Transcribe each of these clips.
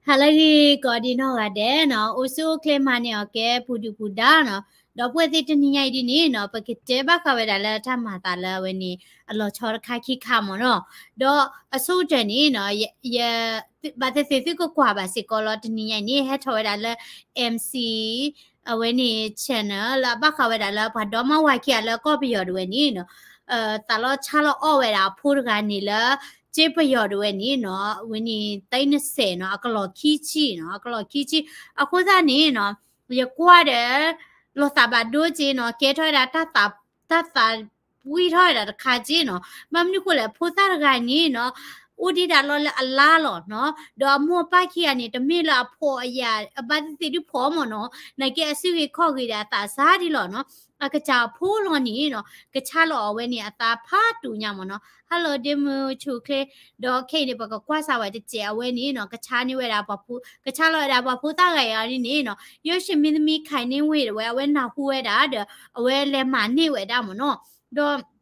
ဟါလၢအဂ့ၤ ကိးဒံနီၢ်ဂၤဒဲးနီၤ, အိၣ်ဆူၣ်အိၣ်ချ့မၤန့ၢ်အီၤကဲ ပူၤဒုၣ်ပူၤဒါနီၤ, ဒီပုၢ်ဝဲၢ်သ့ၣ် တနံၤညါအံၤဒ်န့ၣ်နီၤ ပကတဲဘၣ်ဃးဝဲဒၣ်လၢတၢ်မၤသးလၢအဝဲန့ၣ် အလီၤဆီတခါခံခါမ့ၢ်နီၤ, ဒီးအဆိကတၢၢ်န့ၣ်နီၤ ယ ယ ဘၣ်သ့ၣ်သ့ၣ်သုကကွၢ်ဘၣ်စ့ၢ်ကီးလီၤ, တနံၤညါအံၤန့ၣ် ဟဲထီၣ်ဝဲဒၣ်လၢ M C အဝဲန့ၣ် channel လၢအဘၣ်ဃးဝဲဒၣ်လၢပှၤဒီမါဝၤခံဂၤလၢကီၢ်ပယီၤဒၣ်ဝဲန့ၣ်နီၤ, သးလီဆါလီၤအီၣ်ဝဲဒၣ်အဖိတဂၤန့ၣ်လၢ ကၠ့ပယီၤဒၣ်ဝဲန့ၣ်နီၤ, အဝဲန့ၣ် သိန်းနှစ်ဆယ်နီၤ, အကလီၢ်ခံဆံနီၤ, အကလီၢ်ခံဆံ, အဃိသတးန့ၣ်နီၤ ယကွၢ်ဒီး လီၤသးဘၣ်ဒိက့နီၤ, ကဲထီၣ်ဝဲဒၣ်တၢ်သး တၢ်သးပှံထီၣ်ဝဲဒၣ်တခါက့နီၤ, ဘၣ်မနုၤဃိလဲၣ် ဖိသၣ်တဂၤန့ၣ်နီၤ အိၣ်ဒံးဒၣ်လီၤလၢအလါလီၤနီၤ, ဒီးအမိၢ်အပၢ်ခံဂၤန့ၣ် တမ့ၢ်လၢအဖိအယၤ အဘၣ်သ့ၣ်သ့ၣ်ဒုးဖိးမ့ၢ်နီၤ, နာ်က့အစုဂ့ၤခီၣ်ဂ့ၤဒီးအသးစၢ်ဒ်လီၤနီၤ, အကစၢ်အဖိလီၤန့ၣ်နီၤ ကဆါလီၤအီၤဝဲန့ၣ် အသးဖးတူာ်ညါမ့ၢ်နီၤ, hello ဒ့မုၣ်ဆူၣ်ချ့, ဒီးခဲအံၤန့ၣ် ပကကွၢ်စၢ်ဝဲတစဲးအဝဲန့ၣ်နီၤ, ကဆါန့ၢ်ဝဲဒၣ်ပှၤဖိ ကဆါလီၤဝဲဒၣ်ပှၤဖိသၣ်ဂၤအံၤန့ၣ်နီၤ, ယိၣ်ၡ့ၣ်မံသမံ ခးန့ၢ်ဝ့ၢ်ဒၣ်ဝဲ အဝဲနၢ်ဟူဝဲဒၣ်ဒီး အဝဲလဲၤမၤန့ၢ်ဝဲဒၣ်မ့ၢ်နီၤ, ဒီး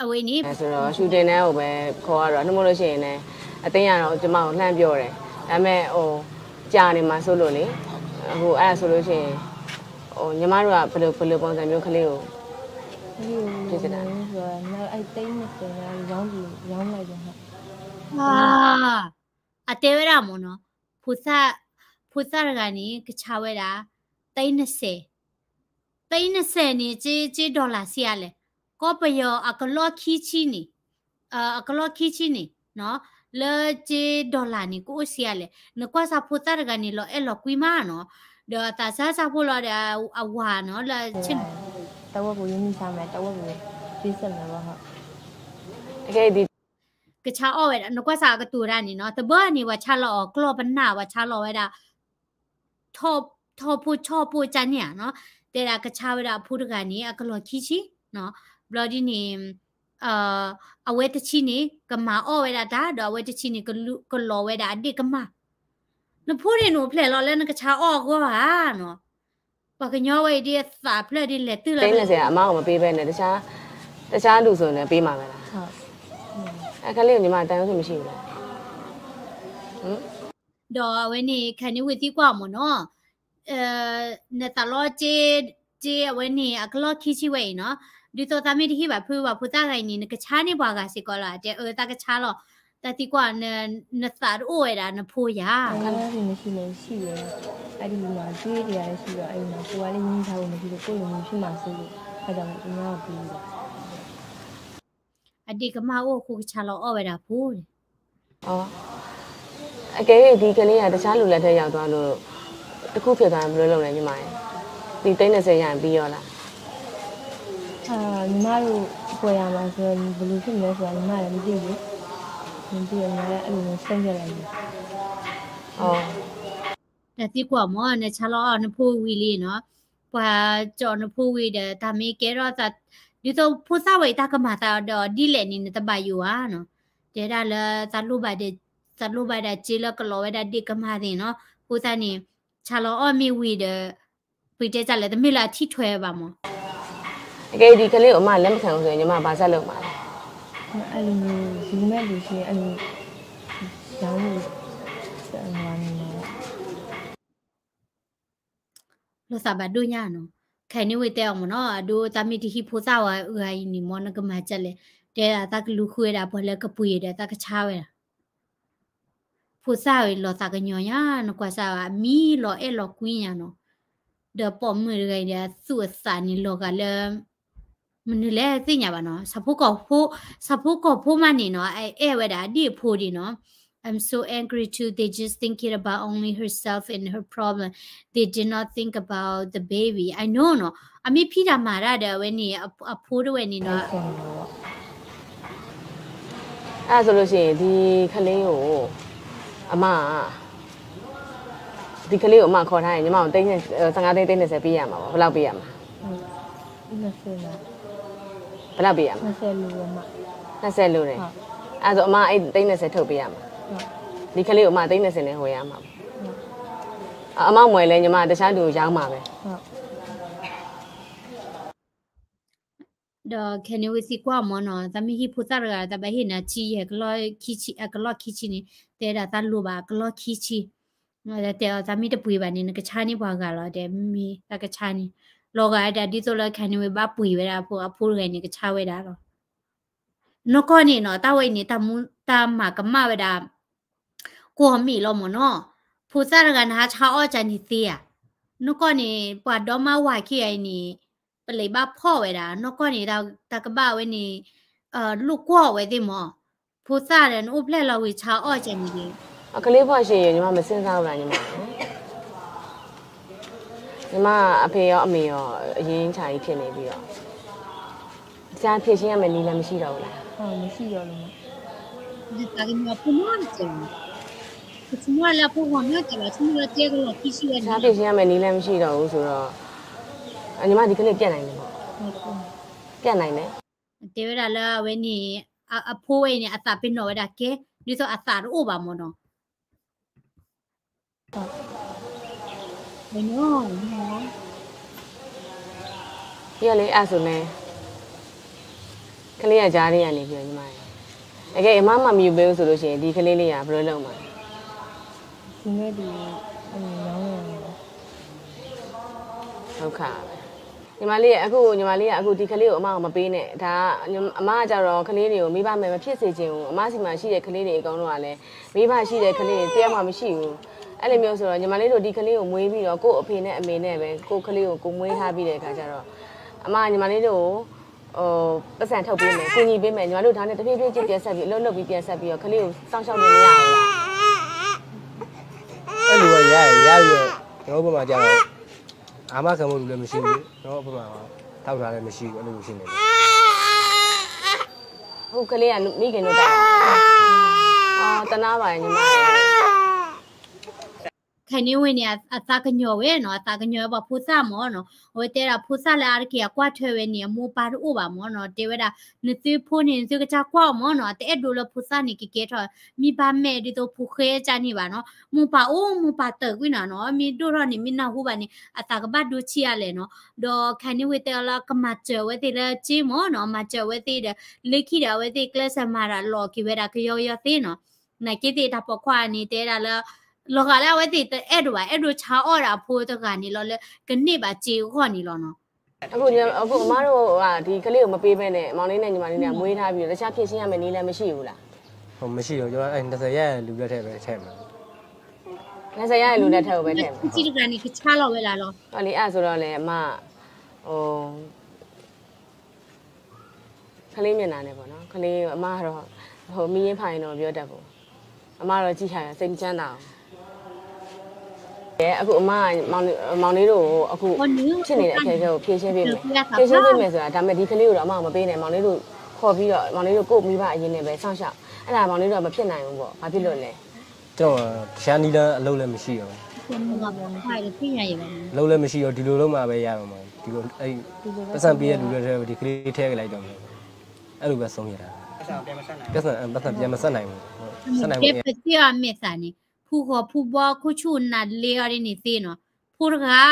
အဝဲန့ၣ် ဆိုတော့ ရှူတင်နဲ့ ဟိုပဲ ခေါ်ရတော့ နှစ်မို့လို့ရှိရင်လည်း အသင်းကတော့ ကျမကို လှမ်းပြောတယ်။ ဒါပေမဲ့ ဟို ကြာနေမှာစိုးလို့လေ။ အခု အဲ့ဒါဆိုလို့ရှိရင် ဟို ညီမတို့က ဘယ်လို ဘယ်လိုပုံစံမျိုး ကလေးကို ကလေးကို ဖြစ်စေတာလဲ။ ဆိုတော့ နောက် အဲ့ သိန်းနှစ်ဆယ်နဲ့ ရောင်းပြီး ရောင်းလိုက်တယ် ဟုတ်။ အာ အတဲဝဲဒၣ်မ့ၢ်နီၤ, ဖိသၣ်, ဖိသၣ်တဂၤန့ၣ် ကဆါဝဲဒၣ် သိန်းနှစ်ဆယ်, သိန်းနှစ်ဆယ်န့ၣ် ကၠ့ ကၠ့ dollar ဆံးအါလဲၣ်, ကီၢ်ပယီၤအကလီၢ်ခံဆံန့ၣ်, အကလီၢ်ခံဆံန့ၣ်နီၤ, လၢကၠ့ dollar န့ၣ် ကအိၣ်ဆံးအါလဲၣ်, နကွၢ်စၢ်ဖိသၣ်တဂၤန့ၣ် လီၤအဲၣ်လီၤကွံမးနီၤ, ဒီးသးစၢ်စၢ်ဖိလီၤဒီး အဝၤနီၤ လၢဆ့ၣ်နီၤ တဝက်ကို ရင်းနှီးထားမယ်, တဝက်ကို ပေးဆက်မယ်ပေါ့, ဟုတ်. ကဆါအီၣ်ဝဲဒၣ် နကွၢ်စၢ်အကတိၤတၢ်န့ၣ်နီၤ, တဘၣ်န့ၣ် ပှၤဆါလီၤအီၤကျီၢ်ပနၢ်, ပှၤဆါလီၤဝဲဒၣ် ထီၣ်ဖိဆီၣ်ဖိကၢ်န့ၣ်ဧါနီၤ, တဲဒၣ်ကဆါဝဲဒၣ်အဖိတဂၤန့ၣ် အကလီၢ်ခံဆံနီၤ, ဘျီဒ်န့ၣ် အဝဲတဆံန့ၣ် ကမၤအီၣ်ဝဲဒၣ်တၢ်, ဒီးအဝဲတဆံန့ၣ် ကလီၤဝဲဒၣ်အဒ့ၣ်ကမၢ်, နဖိန့ၣ် နအိၣ်ဖျဲၣ်လီၤလၢနကဆါအီၣ်အဂီၢ်ဧါနီၤ, ပှၤကညီဝဲအံၤဒ်အသးဖျၢၣ်ဒ်လဲၤတုၤလီၤ သိန်းနှစ်ဆယ် အမကို မပေးဘဲနဲ့ တခြား တခြားလူဆိုရင်လည်း ပေးမှာပဲလား။ ဟုတ်။ အဲ ကလေးကို ညီမ တန်ရုံးစိတ်မရှိဘူးလား။ ဟမ်။ ဒီးအဝဲန့ၣ် ခဲန့ၣ်ဝံၤသံကွၢ်မ့ၢ်နီၤ, နသးလီကၠ့, ကၠ့အဝဲန့ၣ် အကလီၢ်ခံဆံဝဲအံၤနီၤ, ဒ်သိးသးမ့ၢ်တဟံၣ်ဘၣ်ဖု ဘၣ်ဖိသၣ်ဂၤအံၤန့ၣ် နကဆါန့ၢ်ပှၤဂၤစ့ၢ်ကီးလီၤ, တဲအၢ သးကဆါလီၤ, သးသံကွၢ် နသးတအိၣ်ဝဲဒၣ်နဖိယၤ အဝဲန့ၣ် မရှိဘူး. အဲ့ဒီမှာ သွေးတွေကလည်းရှိတော့ အဲ့ဒီမှာ ကိုယ်ကလည်း ရင်းနှီးထားဖို့ မရှိလို့ ကိုယ့်လူမျိုးဖြစ်မှာစိုးလို့ အဲ့ဒါကြောင့် သူများကိုပေးလိုက်တာ။ အဒ့ၣ်ကမၢ်အိၣ်အဃိ ကဆါလီၤအီၣ်ဝဲဒၣ်ဖိန့ၣ်. အကယ်၍ ဒီကလေးက တခြားလူလက်ထဲရောက်သွားလို့ တစ်ခုဖြစ်သွားရင် ဘယ်လိုလုပ်လဲ ညီမရဲ့။ ဒီသိန်းနှစ်ဆယ်ရရင် ပြီးရောလား။ အာ, ညီမတို့ ကွယ်ရမှာဆိုတော့ ဘယ်လိုဖြစ်မလဲဆိုတာ ညီမလည်းမသိဘူး။ မသိတော့ ညီမလည်းအဲ့လိုမျိုး ဆုံးဖြတ်လိုက်တယ်။ နသံကွၢ်မ့ၢ် နဆါလီၤအီၣ်နဖိဝံၤလံနီၤ, ပှၤကၠီနဖိဝံၤဒီး တၢ်မ့ၢ်ကဲထီၣ်သး, ဒ်သိးဖိသၣ်ဝဲအံၤ တၢ်ကမၤသးဒီးဒ်လဲၣ်န့ၣ် နတဘၣ်ယိၣ်ဧါနီၤ, တဲဒၣ်လၢ သးလိၣ်ဘၣ်ဒၣ်စ့လၢကလီၤဝဲဒၣ်ဒ့ၣ်ကမၢ်သ့ၣ်နီၤ, အဃိသတးန့ၣ် ဆါလီၤအီၣ်မ့ၢ်ဝံၤဒီး ပတဲတၢ်လဲၣ် တမ့ၢ်လၢအထံၣ်ထွဲဘၣ်မး. အကယ်၍ ဒီကလေးကို အမ လက်မခံဘူးဆိုရင် ညီမ ဘာဆက်လုပ်မှာလဲ။ အဲ့လိုမျိုး ယူမဲ့လူရှိရင် အဲ့လို ရောင်းလို့ ဆက်လုပ်မှာပေါ့. လီၤသးဘၣ်ဒိၣ်ညါနီၤ, ခဲန့ၣ်ဝဲတဲအီၤမ့ၢ်နီၤ, အဒိ သးမ့ၢ်တဟံၣ်ဖိသၣ်ဝဲဂၤအံၤန့ၣ်မ့ၢ် နကမၤဒ်လဲၣ်, တဲဒၣ်သးကလူၤဃုဝဲဒၣ်ပှၤလၢကပှ့ၤဒီး သးကဆါဝဲဒၣ် ဖိသၣ်ဝဲလီၤသးကညီၤညါ, နကွၢ်စၢ်ဝဲ အမံၤလီၤအဲၣ်လီၤကွံညါနီၤ, ဒီးပိာ်မုၣ်တဂၤအံၤဒီး အသူၣ်အသးန့ၣ်လီၤဂာ်လၢ မနုၤလဲၣ်သ့ၣ်ညါဘၣ်နီၤ, ဆၣ်ဖိကီၢ်ဖိ, ဆၣ်ဖိကီၢ်ဖိမးန့ၣ်နီၤ, အဲၣ်ဝဲဒၣ်အဒ့ၣ်အဖိဒံးနီၤ, I'm so angry too, they just thinking about only herself and her problem, they did not think about the baby, I know နီၤ, အမ့ၢ်ဖံးတၢ်မၤတၢ်ဒီး အဝဲန့ၣ် အဖိတဝဲန့ၣ်နီၤ အဲ့ဒါဆိုလို့ရှိရင် ဒီကလေးကို အမက ဒီကလေးကို အမခေါ်ထားရင် ညီမကို သိန်း ဆယ့်ငါးသိန်း သိန်းနှစ်ဆယ် ပေးရမှာပေါ့။ ဘယ်လောက်ပေးရမှာ။ နှစ်ဆယ်လား။ ဘယ်လောက်ပေးရမှာ။ နှစ်ဆယ်လိုတယ်။ နှစ်ဆယ်လိုတယ်။ ဟုတ်။ အဲ့ဒါဆို အမ အဲ့ သိန်းနှစ်ဆယ် ထုတ်ပေးရမှာ။ ဟုတ်။ ဒီကလေးကို အမ သိန်းနှစ်ဆယ် နဲ့ ဝယ်ရမှာပေါ့။ ဟုတ်။ အမဝယ်လဲ ညီမ တခြားလူကို ရောင်းမှာပဲ။ ဟုတ်။ ဒီးခဲန့ၣ်ဝံၤသံကွၢ်မၢ်နီၤ, သးမ့ၢ်ဟံၣ်ဖိသၣ်တဂၤ သးဘၣ်ဟ့ၣ်နၤဆံယဲၢ်ကလီၢ်ခံဆံ, အကလီၢ်ခံဆံန့ၣ်, တဲဒၣ်သးလိၣ်ဘၣ်အကလီၢ်ခံဆံ, တဲအီၤသးမ့ၢ်တပှ့ၤဘၣ်န့ၣ် နကဆါန့ၢ်ပှၤဂၤလီၤ, တဲမ့ၢ်သးကဆါန့ၢ်, လီၤဂာ်ဒၣ်ဒ်သိးလၢခဲန့ၣ်ဝံၤဘၣ်ပှ့ၤဝဲဒၣ်အဖိ, အဖိတဂၤန့ၣ်ကဆါဝဲဒၣ်လီၤ. နီၢ်ကီၢ်န့ၣ်နီၤ, တၢ်ဝဲအံၤန့ၣ် တၢ်မၤကမၣ်ဝဲဒၣ် ကွီၢ်မ့ၢ်လီၤမၢ်နီၤ, ဖိသၣ်တဂၤနဟးဆါအီၣ်ကန့ၣ်သ့ဧါ. နီၢ်ကီၢ်န့ၣ် ပှၤဒီမါဝၤခံဂၤအံၤန့ၣ် ပလံးဘၣ်ဖီၣ်ဝဲဒၣ်, နီၢ်ကီၢ်န့ၣ် တၢ်ကဘၣ်ဝဲန့ၣ် လိာ်ကွီၢ်ဝဲသ့ၣ်မၢ်, ဖိသၣ်ဒီးနအိၣ်ဖျဲၣ်လီၤဝံၤဆါအီၣ်ကန့ၣ်သ့. အကလေးဘၣ်ရှ့, ညီမမစင်းသားဘူးလား, ညီမ, ညီမအဖေရောအမေရောအရင်းချာကြီးဖြစ်နေပြီးတော့ တခြားဖြေရှင်းရမယ့်နည်းလမ်းမရှိတော့ဘူးလား. မရှိတော့ဘူးမၢ်. တခြားဖြေရှင်းရမယ့်နည်းလမ်းမရှိတော့ဘူးဆိုတော့ ညီမဒီကလေးပြတ်နိုင်တယ်ပေါ့. ပြတ်နိုင်တယ်. တဲဝဲဒၣ်လၢအဝဲန့ၣ် အဖိဝဲအံၤန့ၣ် အသးပ့ၤနီၣ်ဝဲဒၣ်ကဲ, ဒ်သိးအသးတအိၣ်ဘၣ်မၢ်နီၤ. ဒီးလၢအဆိုလဲ, ကလေးကကြားထဲကနေပြီးတော့ ညီမရယ်, အကဲ အမ မယူပေးဘူးဆိုလို့ရှိရင် ဒီကလေးလေးကဘယ်လိုလုပ်မှာလဲ. ဒ်ခ ညီမလေး အခု ညီမလေးက အခု ဒီကလေးကို အမ က မပေးနဲ့. ဒါ အမ က ကြတော့ ကလေးတွေကို မိဘမဲ့ မဖြစ်စေချင်ဘူး. အမ ဆီမှာ ရှိတဲ့ ကလေးတွေ အကုန်လုံးကလည်း မိဘ ရှိတဲ့ ကလေးတွေ တယောက်မှ မရှိဘူး. အဲ့လိုမျိုး ဆိုတော့ ညီမလေးတို့ ဒီကလေးကို မွေးပြီးတော့ ကိုယ့်အဖေနဲ့ အမေနဲ့ပဲ ကိုယ့်ကလေးကို ကိုယ်မွေးထားပြီးတဲ့ အခါ ကျတော့ အမ ညီမလေးတို့ကို ဟို ပိုက်ဆံထုတ်ပေးမယ် ကူညီပေးမယ် ညီမတို့ ဒါနဲ့ တဖြည်းဖြည်းချင်း ပြန်ဆက်ပြီး အလုပ်လုပ်ပြီး ပြန်ဆက်ပြီးတော့ ကလေးကို စောင့်ရှောက်လို့ မရဘူးလား. အဲ့လိုပဲ ရရ ရပြီးတော့ ကျွန်တော်တို့ဘက်မှာကျတော့ အာမခံမှုလည်း မရှိဘူး ကျွန်တော်တို့ဘက်မှာ ထောက်ထားလည်း မရှိဘူး အဲ့လိုလိုဖြစ်နေတယ်. အခုကလေးက မိခင်တို့ တနာပါရဲ့ ညီမရယ်. ခဲန့ၣ်ဝဲန့ၣ် အသးကညီၤဝဲနီၤ, အသးကညီၤဝဲပှၤဖိသၣ်မၢ်နီၤ. အဝဲတဲဒၣ်ဖိသၣ်လၢအါတက့ၢ်အကွၢ်ထွဲဝဲန့ၣ် အမိၢ်ပၢ်တအိၣ်ဘၣ်မၢ်နီၤ. တဲဝဲဒၣ် နသုဖိန့ၣ် နသုကစၢ်ကွၢ်အီၤမၢ်နီၤ. တအဲၣ်ဒိးလၢဖိသၣ်န့ၣ် ကကဲထီၣ် မိဘၣ်မဲာ်ဒ်သိးဖိဃဲကၢ်န့ၣ်ဘၣ်နီၤ. မိၢ်ပၢ်အိၣ် မိၢ်ပၢ်တၢၢ်ကွံာ်နၤနီၤ. မ့ၢ်ဒိၣ်ထီၣ်န့ၣ် မ့ၢ်နၢ်ဟူဘၣ်န့ၣ် အသးကဘၣ်ဒိဆံးအါလဲၣ်နီၤ. ဒီးခဲန့ၣ်ဝဲတဲအီၤလၢ ကမၤစၢၤဝဲသ့ၣ်လၢစ့မၢ်နီၤ. မၤစၢၤဝဲသ့ၣ်ဒီး လၢခံဒီး အဝဲသ့ၣ်ကျဲးစၢးမၤတၢ်လီၤက့ၤဝဲဒၣ်ကယီကယီသ့နီၤ. နာ်က့သ့ၣ်တၢ်ပိာ်ခွါန့ၣ် တဲဒၣ်လၢ လီၤဂာ်လၢအဝဲသ့ၣ်တအဲၣ်ဒိးဘၣ် အဲၣ်ဒိးဆါအီၣ်ဒၣ်အဖိတဂၤန့ၣ်လီၤ လၢကန့ၢ်ဘၣ်စ့အဂီၢ်န့ၣ်လီၤနီၤ. အခုညီအခုအမတို့ကဒီကလေးကိုမပေးဘဲနဲ့မောင်လေးနဲ့ညီမလေးနဲ့မွေးထားပြီးတော့တခြားဖြေရှင်းရမယ့်နည်းလည်းမရှိဘူးလား. မရှိတော့ ကျွန်တော်အဲ့နှစ်ဆယ်ရက်လူလက်ထဲပဲထည့်မှာ. နှစ်ဆယ်ရက်လူလက်ထဲကိုပဲထည့်မှာ. စံတဂၤန့ၣ်ကဆါလီၤဝဲဒၣ်လီၤ. ဟောလေအဲ့ဆိုတော့လေအမဟို ကလေးမျက်နှာနဲ့ပေါ့နော် ကလေးအမကတော့ဟိုမင်းရင်းဖာရင်တော့ပြောတတ်ပေါ့ အမတော့ကြည့်ထားတယ်စိတ်မချမ်းသာအောင် အခုအမမောင်လေးမောင်လေးတို့ကိုအခုဖြစ်နေတဲ့အခက်အခဲကိုဖြေရှင်းပေးမယ်ဖြေရှင်းပေးမယ်ဆိုတာဒါပေမဲ့ဒီကလေးကိုတော့အမမပေးနဲ့မောင်လေးတို့ခေါ်ပြီးတော့မောင်လေးတို့ကိုမိဘအရင်နဲ့ပဲစောင့်ရှောက်အဲ့ဒါမောင်လေးတို့ကမဖြစ်နိုင်ဘူးပေါ့ဘာဖြစ်လို့လဲကျွန်တော်တခြားနည်းလမ်းအလုပ်လည်းမရှိတော့ဘူးအလုပ်လည်းမရှိတော့ဒီလိုလုပ်မှပဲရတော့မှာဒီလိုအဲ့ပတ်စံပေးတဲ့လူတွေထဲဒီကလေးထဲကလိုက်တော့မယ်အဲ့လိုပဲဆုံးရတာပတ်စံပတ်စံပြန်မဆက်နိုင်ဘူးဆက်နိုင်ဘူးကဲပသ့အမဲသးန့ၣ်ဖူဃော်ဖူဘီခိၣ်ဆူၣ်နၤလ့အီၤဒ်န့ၣ်သ့နီၤ ဖိတဂၤ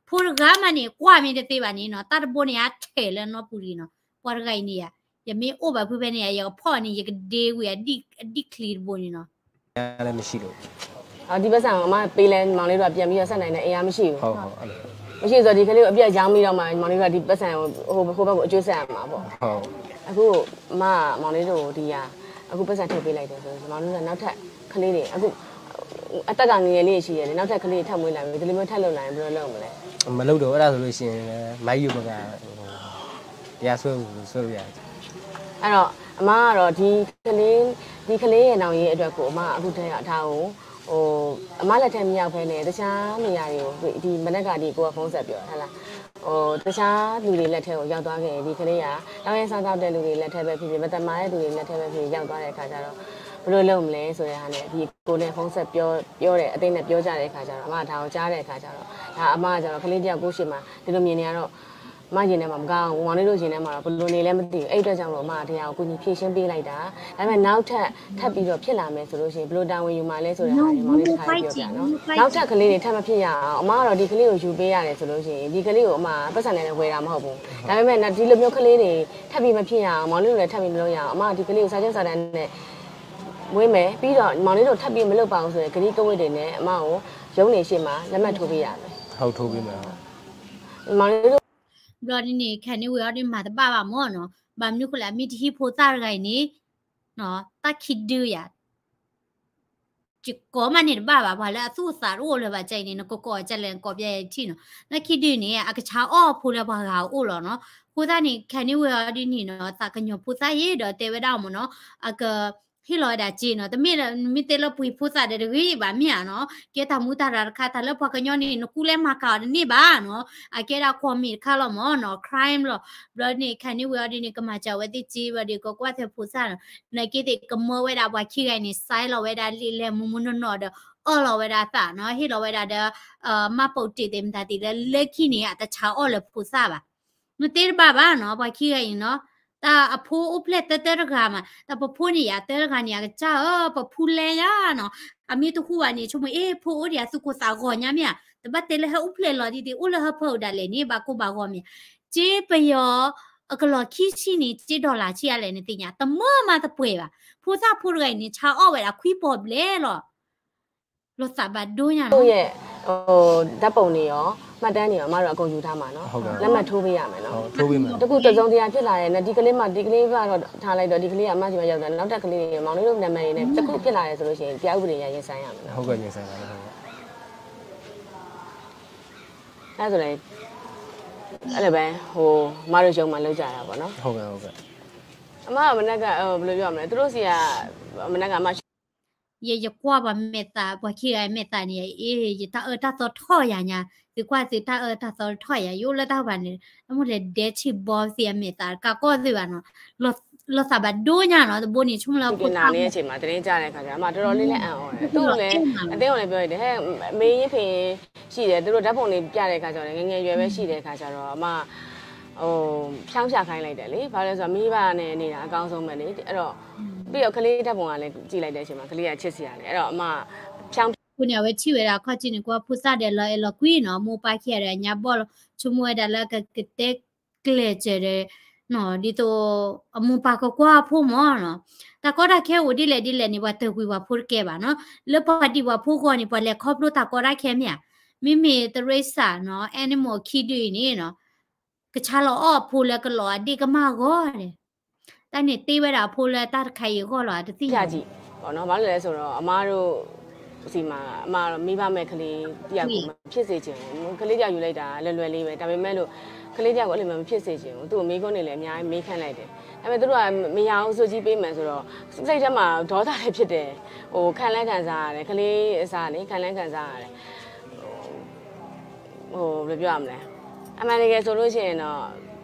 ဖိတဂၤမးန့ၣ် ကွၢ်မ့ၢ်တသ့ဘၣ်န့ၣ်နီၤ တၢ်တဘိန့ၣ် အထဲးလၢနီၢ်ပူၤတဂ့ၤနီၤ ပှၤတဂၤအံၤန့ၣ်ယၤ ယမ့ၢ်အိၣ်ဘၣ်ဖုဖဲန့ၣ်ယၤ ယကဖီၣ်န့ၣ် ယကဒ့ဝံၤ အဒံၣ်ချံတဘိန့ၣ်နီၤ လည်းမရှိလို့ ဒီပတ်စံကိုအမပေးလဲမောင်လေးတို့ကပြန်ပြီးတော့ဆက်နိုင်တဲ့အင်အားမရှိဘူးဟုတ်ဟုတ်အဲ့လိုမရှိဆိုဒီကလေးကိုအပြတ်ရောင်းပြီးတော့မှမောင်လေးတို့ကဒီပတ်စံကိုဟိုဟိုဘက်ကိုအကျိုးဆက်ရမှာပေါ့ဟုတ်အခုအမမောင်လေးတို့ကိုဒီဟာအခုပတ်စံထုတ်ပေးလိုက်တယ်ဆိုရင်မောင်လေးတို့ကနောက်ထပ်ကလေးတွေအခုအသက်ကငယ်ငယ်လေးရှိရတယ်နောက်ထပ်ကလေးတွေထပ်မွေးလာပြီးဒီလိုမျိုးထပ်လုပ်လာရင်ဘယ်လိုလုပ်မလဲမလုပ်တော့အဲ့ဒါဆိုလို့ရှိရင်လည်းမိုင်းယူမကတရားစွဲလို့စွဲလို့ရတယ်အဲ့တော့အမကတော့ဒီကလေးဒီကလေးရဲ့နောင်ရေးအတွက်ကိုအမအခုတည်းကဒါကိုဟိုအမလက်ထဲမရောက်ဖဲနဲ့တခြားနေရာတွေကိုဒီမနက်ကဒီကိုကဖုန်းဆက်ပြောဟဲ့လားဟိုတခြားလူတွေလက်ထဲကိုရောက်သွားခဲ့ရင်ဒီကလေးကတောင်းရင်းစားသောက်တဲ့လူတွေလက်ထဲပဲဖြစ်ဖြစ်မတမာတဲ့လူတွေလက်ထဲပဲဖြစ်ဖြစ်ရောက်သွားတဲ့အခါကျတော့ဘယ်လိုလုပ်မလဲဆိုတဲ့ဟာနဲ့ဒီကိုနဲ့ဖုန်းဆက်ပြောပြောတဲ့အသိနဲ့ပြောကြတဲ့အခါကျတော့အမဒါကိုကြားတဲ့အခါကျတော့ဒါအမကကျတော့ကလေးတယောက်ကိုရှိမှဒီလိုမြင်နေရတော့ မါယံာ်နဲမး မကါ မောင်လေးတို့ယံာ်နဲမးဒီး ဘယ်လိုနေလဲမသိဘူး အဲ့အတွက်ကြောင့်မလို့ အမ တရားကို ကူညီဖြေရှင်းပေးလိုက်တာ ဒါပေမဲ့ နောက်ထပ် ထပ်ပြီးတော့ ဖြစ်လာမယ်ဆိုလို့ရှိရင် ဘယ်လို တာဝန်ယူမှာလဲဆိုတဲ့ဟာတွေ မောင်လေးတစ်ခါ ပြောပြနော် နောက်ထပ် ကလေးတွေ ထပ်မဖြစ်ရအောင် အမကတော့ ဒီကလေးကို ယူပေးရတယ်ဆိုလို့ရှိရင် ဒီကလေးကို အမ ပိုက်ဆံနဲ့လည်း ဝယ်တာမဟုတ်ဘူး ဒါပေမဲ့ ဒီလိုမျိုး ကလေးတွေ ထပ်ပြီး မဖြစ်ရအောင် မောင်လေးတို့လည်း ထပ်ပြီး မလုပ်ရအောင် အမက ဒီကလေးကို စာချုပ်စာတမ်းနဲ့ မွေးမယ် ပြီးတော့ မောင်လေးတို့ ထပ်ပြီး မလုပ်ပါဘူးဆိုတဲ့ ကတိကဝတ်တွေနဲ့ အမကို ရုံးတွေရှေ့မှာ လက်မှတ်ထိုးပေးရမယ် ဟုတ် ထိုးပေးမယ် မောင်လေးတို့ ဘျီဒ်န့ၣ် ခဲန့ၣ်ဝံၤအီၤဒ်မၤတဘၣ်ဘၣ်မၢ်နီၤ, ဘၣ်မနုၤဃိလဲၣ် အမ့ၢ်တဟံးဖိသၣ်တဂၤအံၤန့ၣ် တၢ်ခံဒုယၤ ယကိးမးန့ၣ်တဘၣ်ဘၣ် ပှၤလၢအသူၣ်အသးတအိၣ်လၢၤဘၣ် ကဲအံၤန့ၣ် နကကိးကလဲၣ် နကိးပျဲထံၣ်နီၤ, တၢ်ခံဒုန့ၣ် အကဆါအီၣ်ဖိလၢပှၤဂၤအအိၣ်လီၤနီၤ, အဃိသတးန့ၣ် ခဲန့ၣ်ဝံၤအီၤဒ်န့ၣ်နီၤ သးကညီၤဖိသၣ်ယ့ၣ်ဒီးတဲဝဲဒၣ်မၢ်နီၤ အက ဟ့ၣ်လီၤဝဲဒၣ်စ့နီၤ, တမ့ၢ်လၢ မ့ၢ်တဲလၢပှ့ၤဖိသၣ်ဒီးတဂ့ၤဘၣ်မ့ၢ်ဧါနီၤ, ကဲတၢ်မူတၢ်ရၤတခါ တၢ်လၢပှၤကညီန့ၣ် နကူလဲမၤကၤအီၤတန့ၢ်ဘၣ်နီၤ, အကဲဒၣ်ကွီၢ်မ့ၢ်တခါလီၤမၢ်နီၤ crime လီၤ, ဘျီန့ၣ် ခဲန့ၣ်ဝံၤအီၤဒ်န့ၣ် ကမၤစၢၤဝဲသ့ၣ်စ့ဘျီဒီး ကကွၢ်ထွဲဖိသၣ်နီၤ, နာ်က့သ့ၣ်ကမၢဝဲဒၣ်ပှၤခံဂၤန့ၣ် စဲလီၤဝဲဒၣ်လံာ်လဲၢ်မူမူနီၢ်နီၢ်ဒီး အီၣ်လီၤဝဲဒၣ်သးနီၤ, ဟ့ၣ်လီၤဝဲဒၣ်ဒီး မှတ်ပုံတင် သ့ၣ်မတၤသ့ၣ်လၢလၢခံန့ၣ် အတဆါအီၣ်လၢဖိသၣ်ဘၣ် မ့ၢ်သ့တဘၣ်ဘၣ်နီၤ ပှၤခံဂၤအံၤနီၤ, တၢ်အဖိအိၣ်ဖျဲၣ်တၢတၢတဂၤမး တၢ်ပဖိန့ၣ်ယၤတၢတဂၤန့ၣ် အကစၢ်ဧၢ ပဖူလဲယၤနီၤ, အမ့ၢ်တဟူဘၣ်န့ၣ် ဆိကမိၣ်အ့ၣ် ဖိအိၣ်ဒံးအသူၣ်ကိၢ်သးဂီၤညါမ့ၢ်ဧါ, တဘၣ်တဲလၢဟဲအိၣ်ဖျဲၣ်လီၤဒ်ဒ် အိၣ်လၢဟၢဖၢဒၣ်လဲာ်န့ၣ် ဘၣ်ကိၢ်ဘၣ်ဂီၤမ့ၢ်ဧါ, စ့ပယီၤ အကလီၢ်ခံဆံန့ၣ် စ့ dollar ဆံအါလဲၣ်နသ့ၣ်ညါ တမၢမၤတပှဲၤဘၣ်, ဖိသၣ်ဖိတဂၤအံၤန့ၣ် ဆါအီၣ်ဝဲဒၣ်ခွံပီၢ်ဘျဲၣ်လီၤ လီၤသးဘၣ်ဒိညါနီၤ, ကိုယ့်ရဲ့ ဓာတ်ပုံတွေရော မှတ်တမ်းတွေရော အမတို့ အကုန်ယူထားမှာနော်။ လက်မှတ်ထိုးပေးရမယ်နော်။ တခု တစ်စုံတစ်ရာဖြစ်လာရင် ဒီကလေးမှ ဒီကလေးကတော့ ထားလိုက်တော့ ဒီကလေးက အမဆီမှာရောက်သွားတယ် နောက်ထပ်ကလေးတွေ မောင်လေးတို့နာမည်တွေနဲ့ တစ်ခုဖြစ်လာတယ်ဆိုလို့ရှိရင် တရားဥပဒေအရ ရင်ဆိုင်ရမယ်နော်။ ဟုတ်ကဲ့ ရင်ဆိုင်ပါမယ်။ ဟုတ်ကဲ့ အဲ့ဒါဆိုရင် အဲ့လိုပဲ ဟို မတို့ရုံးမှာလုပ်ကြတာပေါ့နော်။ ဟုတ်ကဲ့ ဟုတ်ကဲ့။ အမက မနက်က ဟို ဘယ်လိုပြောရမလဲ သူတို့ဆီက မနက်က အမ ယ ယကွၢ်ပှၤမဲာ်သး ပှၤခံဂၤမဲာ်သးန့ၣ် အ့ ယတၢ်အၢတၢ်သီထီၣ်ယၤညါ, သုကွၢ်သုတၢ်အၢတၢ်သီထီၣ်ယၤ ယအိၣ်လၢတၢ်ပၤန့ၣ် အမိၢ်လဲၤဒဲထံဘီသ့ၣ်အမဲာ်သး ကးကီၢ်သ့ၣ်ဘၣ်နီၤ, လီၤသးဘၣ်ဒိညါနီၤ တဘိန့ၣ် ဆိကမိၣ်လၢ ပကနာ်န့ၣ်အချိန်မှာ သတင်းကြားတဲ့အခါကျတော့ အမ တော်တော်လေးလည်း အံ့ဩတယ်။ သူ့ကိုလည်း အသင်းကိုလည်း ပြောရတယ် ဟဲ့ မေးရင်ဖေးရင်ရှိတယ် သူတို့ဓာတ်ပုံတွေပြတဲ့အခါကျတော့လည်း ငယ်ငယ်ရွယ်ပဲရှိတဲ့အခါကျတော့ အမ ဟို ဖြောင်းဖြခိုင်းလိုက်တယ်လေ။ ဘာလို့လဲဆိုတော့ မိဘနဲ့နေတာ အကောင်းဆုံးပဲလေ။ အဲ့တော့ ပြီးတော့ ကလေးဓာတ်ပုံကလည်း ကြည့်လိုက်တဲ့အချိန်မှာ ကလေးက ချစ်စရာလေ။ အဲ့တော့ အမ ဖြောင်း အဃိန့ၣ် အဝဲထံၣ်ဝဲဒၣ်ခီၣ်ထံးန့ၣ် ကွၢ်ဖိသၣ်ဒီး လီၤအဲၣ်လီၤကွံနီၤ, မိၢ်ပၢ်ခံဂၤဒီး အညါဘီၣ်လီၤ, ဆိကမိၣ်ဝဲဒၣ်လၢကကတဲကျဲၤစၢၤဒီး ဒ်သိး အမိၢ်ပၢ်ကကွၢ်အဖိမၢ်နီၤ, တၢ်ကီတၢ်ခဲအိၣ်ဒ်လဲၣ်ဒ်လဲၣ်န့ၣ် ပှၤတၢၢ်ကွံာ်ပှၤဖိတကဲဘၣ်နီၤ, လၢပှၤဒံးပှၤဖိအဂီၢ်န့ၣ် ပှၤလဲၤခီဖျိတၢ်ကီတၢ်ခဲမ့ၢ်ဧါ, မ့မ့ၢ်တရ့စၢ်နီၤ animal ခံဒုအံၤန့ၣ်နီၤ ကဆါလီၤအီၣ်အဖိလၢကလီၤအဒ့ၣ်ကမၢ်အဂီၢ်န့ၣ်, တၢ်န့ၣ်တ့ဝဲဒၣ်အဖိလၢတၢ်တခါအံၤအဂီၢ်လီၤ တသ့ၣ်ညါ ပေါ့နော်။ ဘာလို့လဲဆိုတော့ အမတို့ဆီမှာ အမမိဘမဲ့ကလေးတစ်ယောက်ကို မဖြစ်စေချင်ဘူး။ ကလေးတစ်ယောက်ယူလိုက်တာ လွယ်လွယ်လေးပဲ။ ဒါပေမဲ့လို့ ကလေးတစ်ယောက်ကို အဲ့လိုမျိုး မဖြစ်စေချင်ဘူး။ သူ့ကို မေးခွန်းတွေလည်း အများကြီး မေးခိုင်းလိုက်တယ်။ ဒါပေမဲ့ သူတို့က မရဘူး ဆုတ်ကြီးပေးမယ်ဆိုတော့ စိတ်ထဲမှာ ဒေါသလည်းဖြစ်တယ်။ ဟို ခံလည်းခံစားရတယ်။ ကလေးအစားလေ ခံလည်းခံစားရတယ်။ ဟို ဘယ်လိုပြောရမလဲ။ အမှန်တကယ်ဆိုလို့ရှိရင်တော့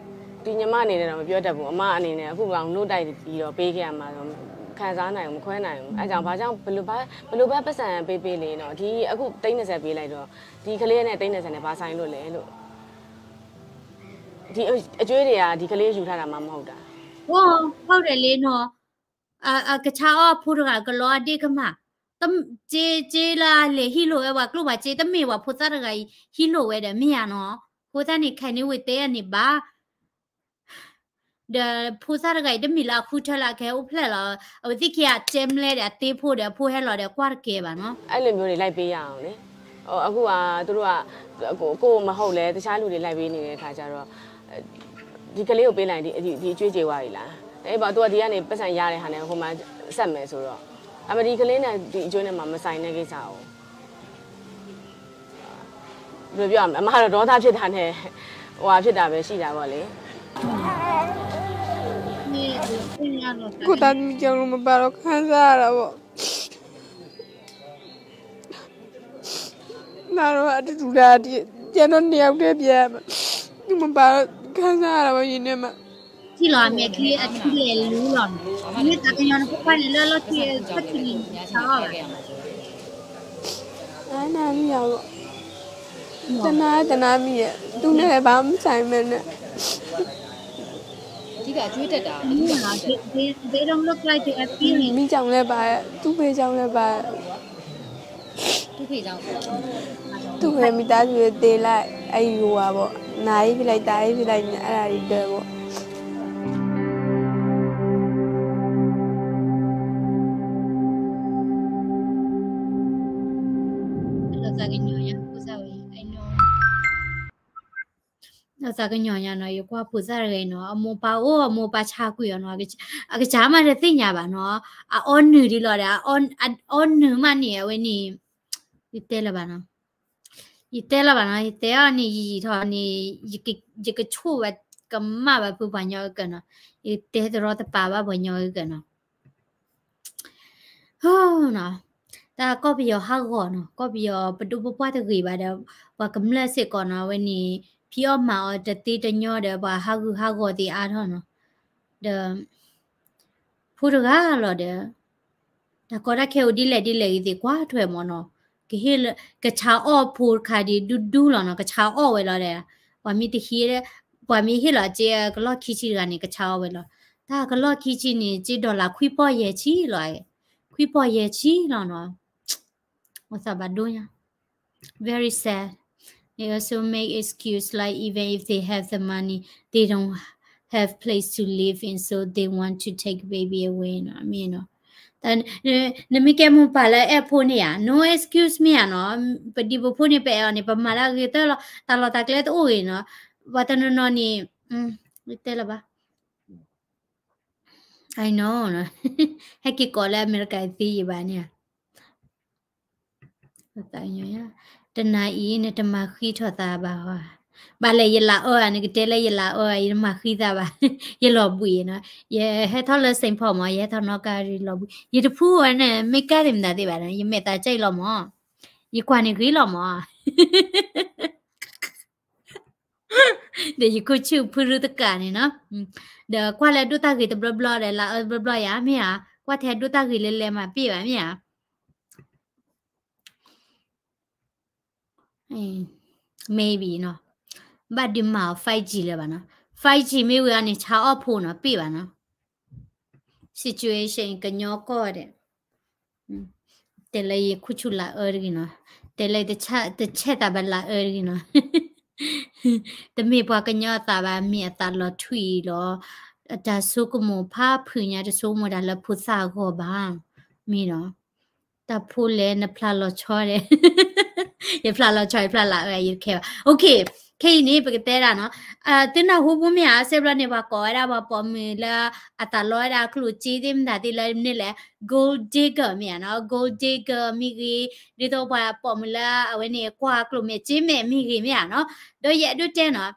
ဒီညီမအနေနဲ့တော့ မပြောတတ်ဘူး။ အမအနေနဲ့ အခု မောင်တို့တိုက်ပြီးတော့ ပေးခဲ့ရမှာဆို ခံစားနိုင်ဘူး မခွဲနိုင်ဘူး။ အဲကြောင့် ဘာကြောင့် ဘယ်လိုပဲ ဘယ်လိုပဲ ပိုက်ဆံပေးပေးလေနော်။ ဒီအခု သိန်းနှစ်ဆယ် ပေးလိုက်တော့ ဒီကလေးနဲ့ သိန်းနှစ်ဆယ် နဲ့ ဘာဆိုင်လို့လဲလို့။ ဒီအ အကြွေးတွေက ဒီကလေးယူထားတာမှ မဟုတ်တာ။ ဟို ဟုတ်တယ်လေနော်။ အ အကဆါအီၣ်ဖိတဂၤ ကလီၤအဒ့ၣ်ကမၢ် တ စ့ စ့လၢအလဲၤဟံးလိာ်ဝဲပှၤကျိၣ်ပှၤစ့ တမ့ၢ်ပှၤဖိသၣ်တဂၤအံၤ ဟံးလိာ်ဝဲဒီး မ့ၢ်ဧါနီၤ. အဃိသတးန့ၣ် ခဲန့ၣ်ဝံၤတဲအန့ၣ်ဘၣ် ဒီးဖိသၣ်တဂၤအံၤ တမ့ၢ်လၢအဃုထၢလၢအကဟဲအိၣ်ဖျဲၣ်လီၤ. အဝဲသ့ၣ်ခံဂၤတဲမလဲဒီး အတ့ဖိဒီး အဖိဟဲလီၤဒီး ကွၢ်တကဲဘၣ်နီၤ. အဲ့လိုမျိုးတွေ လိုက်ပေးရအောင်လေ။ ဟို အခုက သူတို့က ကိုယ့် ကိုယ့်မဟုတ်လဲ တခြားလူတွေ လိုက်ပေးနေတဲ့အခါကျတော့ ဒီကလေးကို ပေးလိုက်ရင် ဒီ ဒီ ဒီအကြွေးကြေဝါပြီလား။ အဲ ဘာ သူက ဒီကနေ ပိုက်ဆံရတဲ့ဟာနဲ့ ဟိုမှာ ဆက်မယ်ဆိုတော့ အမ ဒီကလေးနဲ့ ဒီအကြွေးနဲ့မှ မဆိုင်တဲ့ကိစ္စကို ဘယ်လိုပြောရမလဲ အမကတော့ ဒေါသဖြစ်တာနဲ့ ဟိုဟာဖြစ်တာပဲ ရှိတာပေါ့လေ။ ကိုယ့်သားသမီးကြောင့်လို့ မပါတော့ ခံစားရတာပေါ့။ နားတော့ အတူတူဒါ ဒီ ပြန်တော့ နှစ်ယောက်တည်းပြန်ရမှာ။ သူမပါတော့ ခံစားရတာပေါ့ ရင်ထဲမှာ။ ထံၣ်လီၤအမဲာ်ချံအထံလဲၣ်လူလီၤ. မ့ၢ်သးကညီၤနဖိခွါန့ၣ် လၢလီၢ်ခံအဆၢထံၣ်န့ၣ် ဆါအီၣ်ဘၣ်. နားမရဘူး။ တနား တနားမရ သူနဲ့လည်း ဘာမှမဆိုင်ပဲနဲ့ မီးကြောင်လည်းပါ သူ့ဖေကြောင့်လည်းပါ သူ့ဖေကြောင့် သူ့ဖေမိသားစုတွေသေလိုက် အဲ့ဒီဟိုပါပေါ့ နာရေးဖြစ်လိုက် တာရေးဖြစ်လိုက်နဲ့ အဲ့ဒါတွေဒၢပေါ့ သးကညီၤညါနီၤ ယကွၢ်ဖိသၣ်တဂၤအံၤနီၤ အမိၢ်ပၢ်အိၣ် အမိၢ်ပၢ်ဆါကွံာ်အီၤနီၤ အကစၢ်မးတသ့ၣ်ညါဘၣ်နီၤ အအီနုာ်ဒ်လီၤဒီး အအီနုာ်မးန့ၣ် အဝဲန့ၣ် ယတဲလၢၤဘၣ်နီၤ ယတဲလၢၤဘၣ်နီၤ ယတဲအီၤန့ၣ် ယယံာ်ထီၣ်န့ၣ် ယကဆိၣ်ဝဲကမၣ်ဘၣ်ဖုပှၤညီအကၢနီၤ ယတဲတရီတပါဘၣ်ပှၤညီအကၢနီၤ တၢ်ကီၢ်ပယီၤဟးဂီၤနီၤ ကီၢ်ပယီၤပဒိၣ်ပပှၢ်တဂ့ၤဘၣ်ဒီး ပှၤကမျၢၢ်စ့ၢ်ကီးနီၤ အဝဲန့ၣ် ဖံးအီၣ်မၤအီၣ်တသ့တညီဒီး ပှၤဟးဂူာ်ဟးဂီၤသ့အါထီၣ်နီၤ ဒီး ဖိတဂၤလီၤဒီး တၢ်ကီတၢ်ခဲအိၣ်ဒ်လဲၣ်ဒ်လဲၣ်ဂ့ၤသ့ၣ်ကွၢ်ထွဲမးနီၤ ကဟ့ၣ်လၢ ကဆါအီၣ်ဖိတခါဒ်ဒူဒူလီၤနီၤ ကဆါအီၣ်ဝဲလီၤဒီး ပှၤမ့ၢ်တဟံး ပှၤမ့ၢ်ဟ့ၣ်လီၤစ့ကလီၢ်ခံဆံတဂၤန့ၣ် ကဆါအီၣ်ဝဲလီၤ တၢ်ကလီၢ်ခံဆံန့ၣ် စ့ဒီလၣ်ခွံပီၢ်ယဲၢ်ဆံလီၤ ခွံပီၢ်ယဲၢ်ဆံလီၤနီၤ အသးဘၣ်ဒိညါ very sad. They also make excuse like even if they have the money, they don't have place to live in, so they want to take baby away နီၤ မ့ၢ်နီၤ နမ့ၢ်ကဲမိၢ်ပၢ်လၢအဲၣ်ဖိန့ၣ်ဧါ no excuse မ့ၢ်ဧါနီၤ ပဒံပဖိန့ၣ် ပအဲၣ်အီၤန့ၣ် ပမၤလၢအဂ့ၤသၢလီၤ တၢ်လီၢ်တၢ်ကျဲတအိၣ်ဂ့ၤနီၤ ပှၤတနီၤနီၤန့ၣ် တဲလၢၤဘၣ် I know နီၤ ဟဲက့ၤကိးလၢအမဲရကၤသ့ယဘၣ်န့ၣ် တနၤအံၤနတမၤဃံထီၣ်သးဘၣ်ဟီ ဘၣ်လဲၣ်ယလၤအၢဧါ နကတဲလၢယလၤအၢဧါ ယတမၤဃံသးဘၣ် ယလီၤဘှံးနီၤ ယဟဲထီၣ်လၢ Saint Paul မး ယဟဲထီၣ်နီၣ်ကါရံလီၤဘှံး ယတဖှူဝဲန့ၣ် မ့ၢ်ကါသ့ၣ်မတၤသ့ၣ်ဘၣ်နီၤ ယမဲာ်သးကၢအံၤလီၤမး ယကွၢ်န့ၣ်ဂ့ၤလီၤမး ဒီးယခိၣ်ဆူၣ်ဖုရူတကးန့ၣ်နီၤ ဒီးကွၢ်လၢဒိၣ်တၢ်ဂ့ၤတဘျီဘျီဒီး လၤအၢတဘျီဘျီယၤ မ့ၢ်ဧါ ကွၢ်ထဲဒိၣ်တၢ်ဂ့ၤလဲၤလဲၤမးပ့ၢ်ဘၣ် မ့ၢ်ဧါ maybe နီၤ ဘၣ်ဒုးမၤအီၤ five G လၢၤဘၣ်နီၤ five G မ့ၢ်ဝံၤအီၤန့ၣ် ဆါအီၣ်ဖိနီၤ ပ့ၢ်ဘၣ်နီၤ situation ကညီကီၢ်ဒီး တဲလၢယခိၣ်ဆူၣ်လၤအၢတဂ့ၤနီၤ တဲလၢတဆဲးသးဘၣ်လၤအၢတဂ့ၤနီၤ တမ့ၢ်ပှၤကညီအသးဘၣ် မ့ၢ်အသးလီၤထွံၣ်လီၤ တၢ်ဆိကမိၣ်ဖးဖုးညါတဆိကမိၣ်တၢ်လၢဖိသၣ်အဂီၢ်ဘၣ် မ့ၢ်နီၤ တၢ်ဖိလဲၣ် နဖျါလီၤဆီဒီး ယဖျါလီၤဆီ ယဖျါလၤအၢ ယတခဲဘၣ် okay ခဲအံၤန့ၣ် ပကတဲဒၣ်နီၤ သုနၢ်ဟူဖိမ့ၢ်ဧါ စဲးဘျီန့ၣ် ပှၤကိးဝဲဒၣ်ပှၤပိာ်မုၣ်လၢ အသးလီဝဲဒၣ်ကျိၣ်စ့သ့ၣ်မတၤသ့ၣ်လၢမနုၤလဲၣ် gold digger မ့ၢ်ဧါနီၤ gold digger မ့ၢ်ဂ့ၤ ဒ်သိးပှၤပိာ်မုၣ်လၢအဝဲန့ၣ် ကွၢ်ကျိၣ်မဲာ်စ့မဲာ်မ့ၢ်ဂ့ၤမ့ၢ်ဧါနီၤ ဒီးယအဲၣ်ဒိးတဲနီၤ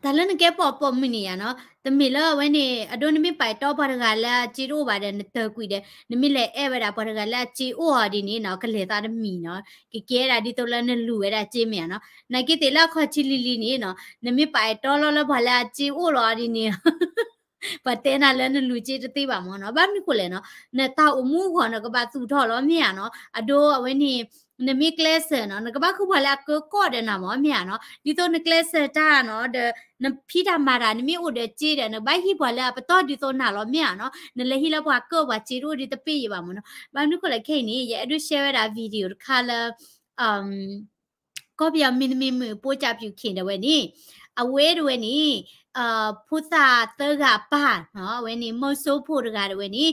တၢ်လၢနကဲပိာ်ပိာ်မုၣ်န့ၣ်ဧါနီၤ တမ့ၢ်လၢအဝဲန့ၣ် အဒိနမ့ၢ်ပာ်အဲၣ်တီပှၤတဂၤလၢအစ့တအိၣ်ဘၣ်ဒီး နတၢၤကွံာ်ဒီး နမ့ၢ်လဲၤအဲၣ်ဝဲဒၣ်ပှၤတဂၤလၢအစ့အိၣ်အီၤဒ်န့ၣ်နီၤ ကလဲၤသးတမံၤနီၤ ကကဲဒၣ်ဒ်သိးလၢနလူၤဝဲဒၣ်စ့မ့ၢ်ဧါနီၤ နာ်က့သ့ၣ်လၢအခီၣ်ထံးလံၤလံၤန့ၣ်နီၤ နမ့ၢ်ပာ်အဲၣ်တီလီၤလၢပှၤလၢအစ့အိၣ်လီၤအီၤဒ်န့ၣ် ပှၤတဲနၤလၢနလူၤစ့တသ့ဘၣ်မ့ၢ်နီၤ ဘၣ်မနုၤဃိလဲၣ်နီၤ နတၢ်အိၣ်မူအဂီၢ်နကဘၣ်သူၣ်ထီၣ်လီၤမ့ၢ်ဧါနီၤ အဒိအဝဲန့ၣ် နမ့ၢ်ကျဲးစၢးနီၤ နကဘၣ်ဃုပှၤလၢအကၢကီၢ်ဒီးနၤမ့ၢ်ဧါနီၤ ဒ်သိးနကျဲးစၢးတၢ်နီၤ ဒီးနဖံးတၢ်မၤတၢ် နမ့ၢ်အိၣ်ဒီးစ့ဒီး နကဘၣ်ဟံးပှၤလၢအပတီၢ်ဒ်သိးနၤလီၤမ့ၢ်ဧါနီၤ နလဲၤဟံးလၢပှၤကၢၢ်ပှၤစ့တအိၣ်ဒ်တပ့ၢ်ယံၤဘၣ်မ့ၢ်နီၤ ဘၣ်မနုၤဃိလဲၣ်ခဲအံၤန့ၣ် ယအဲၣ်ဒိး share ဝဲဒၣ် video တခါလၢ ကီၢ်ပယီၤမံၤတမံၤမုၣ် ပိကၠးပျူၤ ခ့ၣ်ဒဝဲန့ၣ် အဝဲတဝဲန့ၣ် ဖိသၣ်သၢဂၤအပၢ်နီၤ အဝဲန့ၣ် မုၢ်စိဖိတဂၤတဝဲန့ၣ်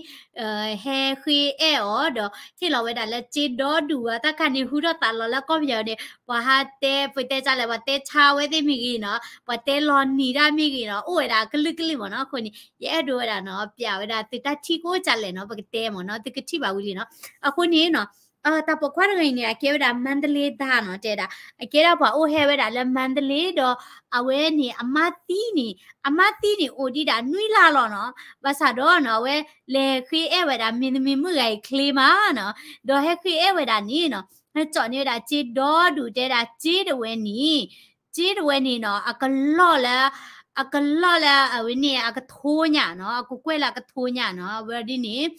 ဟဲဃ့အဲၣ်အီၤဒီး ဟ့ၣ်လီၤဝဲဒၣ်လၢစ့ဒီဒူၣ်အတၢ်ခါန့ၣ် ဟူထီၣ်သးလီၤလၢကီၢ်ပယီၤန့ၣ် ပှၤဟးတဲ ပတဲကလဲၣ် ပှၤတဲဆါဝဲသ့ၣ်မ့ၢ်ဂ့ၤနီၤ ပှၤတဲလီၤနံၤတၢ်မ့ၢ်ဂ့ၤနီၤ အိၣ်ဝဲဒၣ်ကလုာ်ကလုာ်မ့ၢ်နီၤ အဃိန့ၣ် ယအဲၣ်ဒိးဝဲဒၣ်နီၤ ပျးဝဲဒၣ်သုတၢ်ထံၣ်ကိးကလဲၣ်နီၤ ပကတဲမ့ၢ်နီၤ သုကထံၣ်ဘၣ်ဝံၤလံနီၤ အဃိန့ၣ်နီၤ တၢ်ပိာ်ခွါတဂၤအံၤန့ၣ် အကဲဝဲဒၣ် မန္တလေးသား နီၤ တဲဒၣ် အကဲဒၣ်ပှၤအိၣ်ဟဲဝဲဒၣ်လၢ မန္တလေး ဒီး အဝဲန့ၣ် အမါသံန့ၣ် အမါသံန့ၣ် အိၣ်ဒံးဒၣ်နွံလါလီၤနီၤ ဘၣ်ဆၣ်ဒီးနီၤ အဝဲလဲၤဃ့အဲၣ်ဝဲဒၣ် မင်းသမီး မုၣ်ဂၤအံၤချ့မးနီၤ ဒီးဟဲဃ့အဲၣ်ဝဲဒၣ်န့ၣ်နီၤ ဟဲကၠီၣ်န့ၢ်ဝဲဒၣ်စ့ဒီဒူၣ် တဲဒၣ်စ့တဝဲန့ၣ် စ့တဝဲန့ၣ်နီၤ အကလီၢ်လၢ အကလီၢ်လၢအဝဲန့ၣ် အကထိညါနီၤ အကကွဲၢ်လၢအကထိညါနီၤ အဝဲဒ်န့ၣ်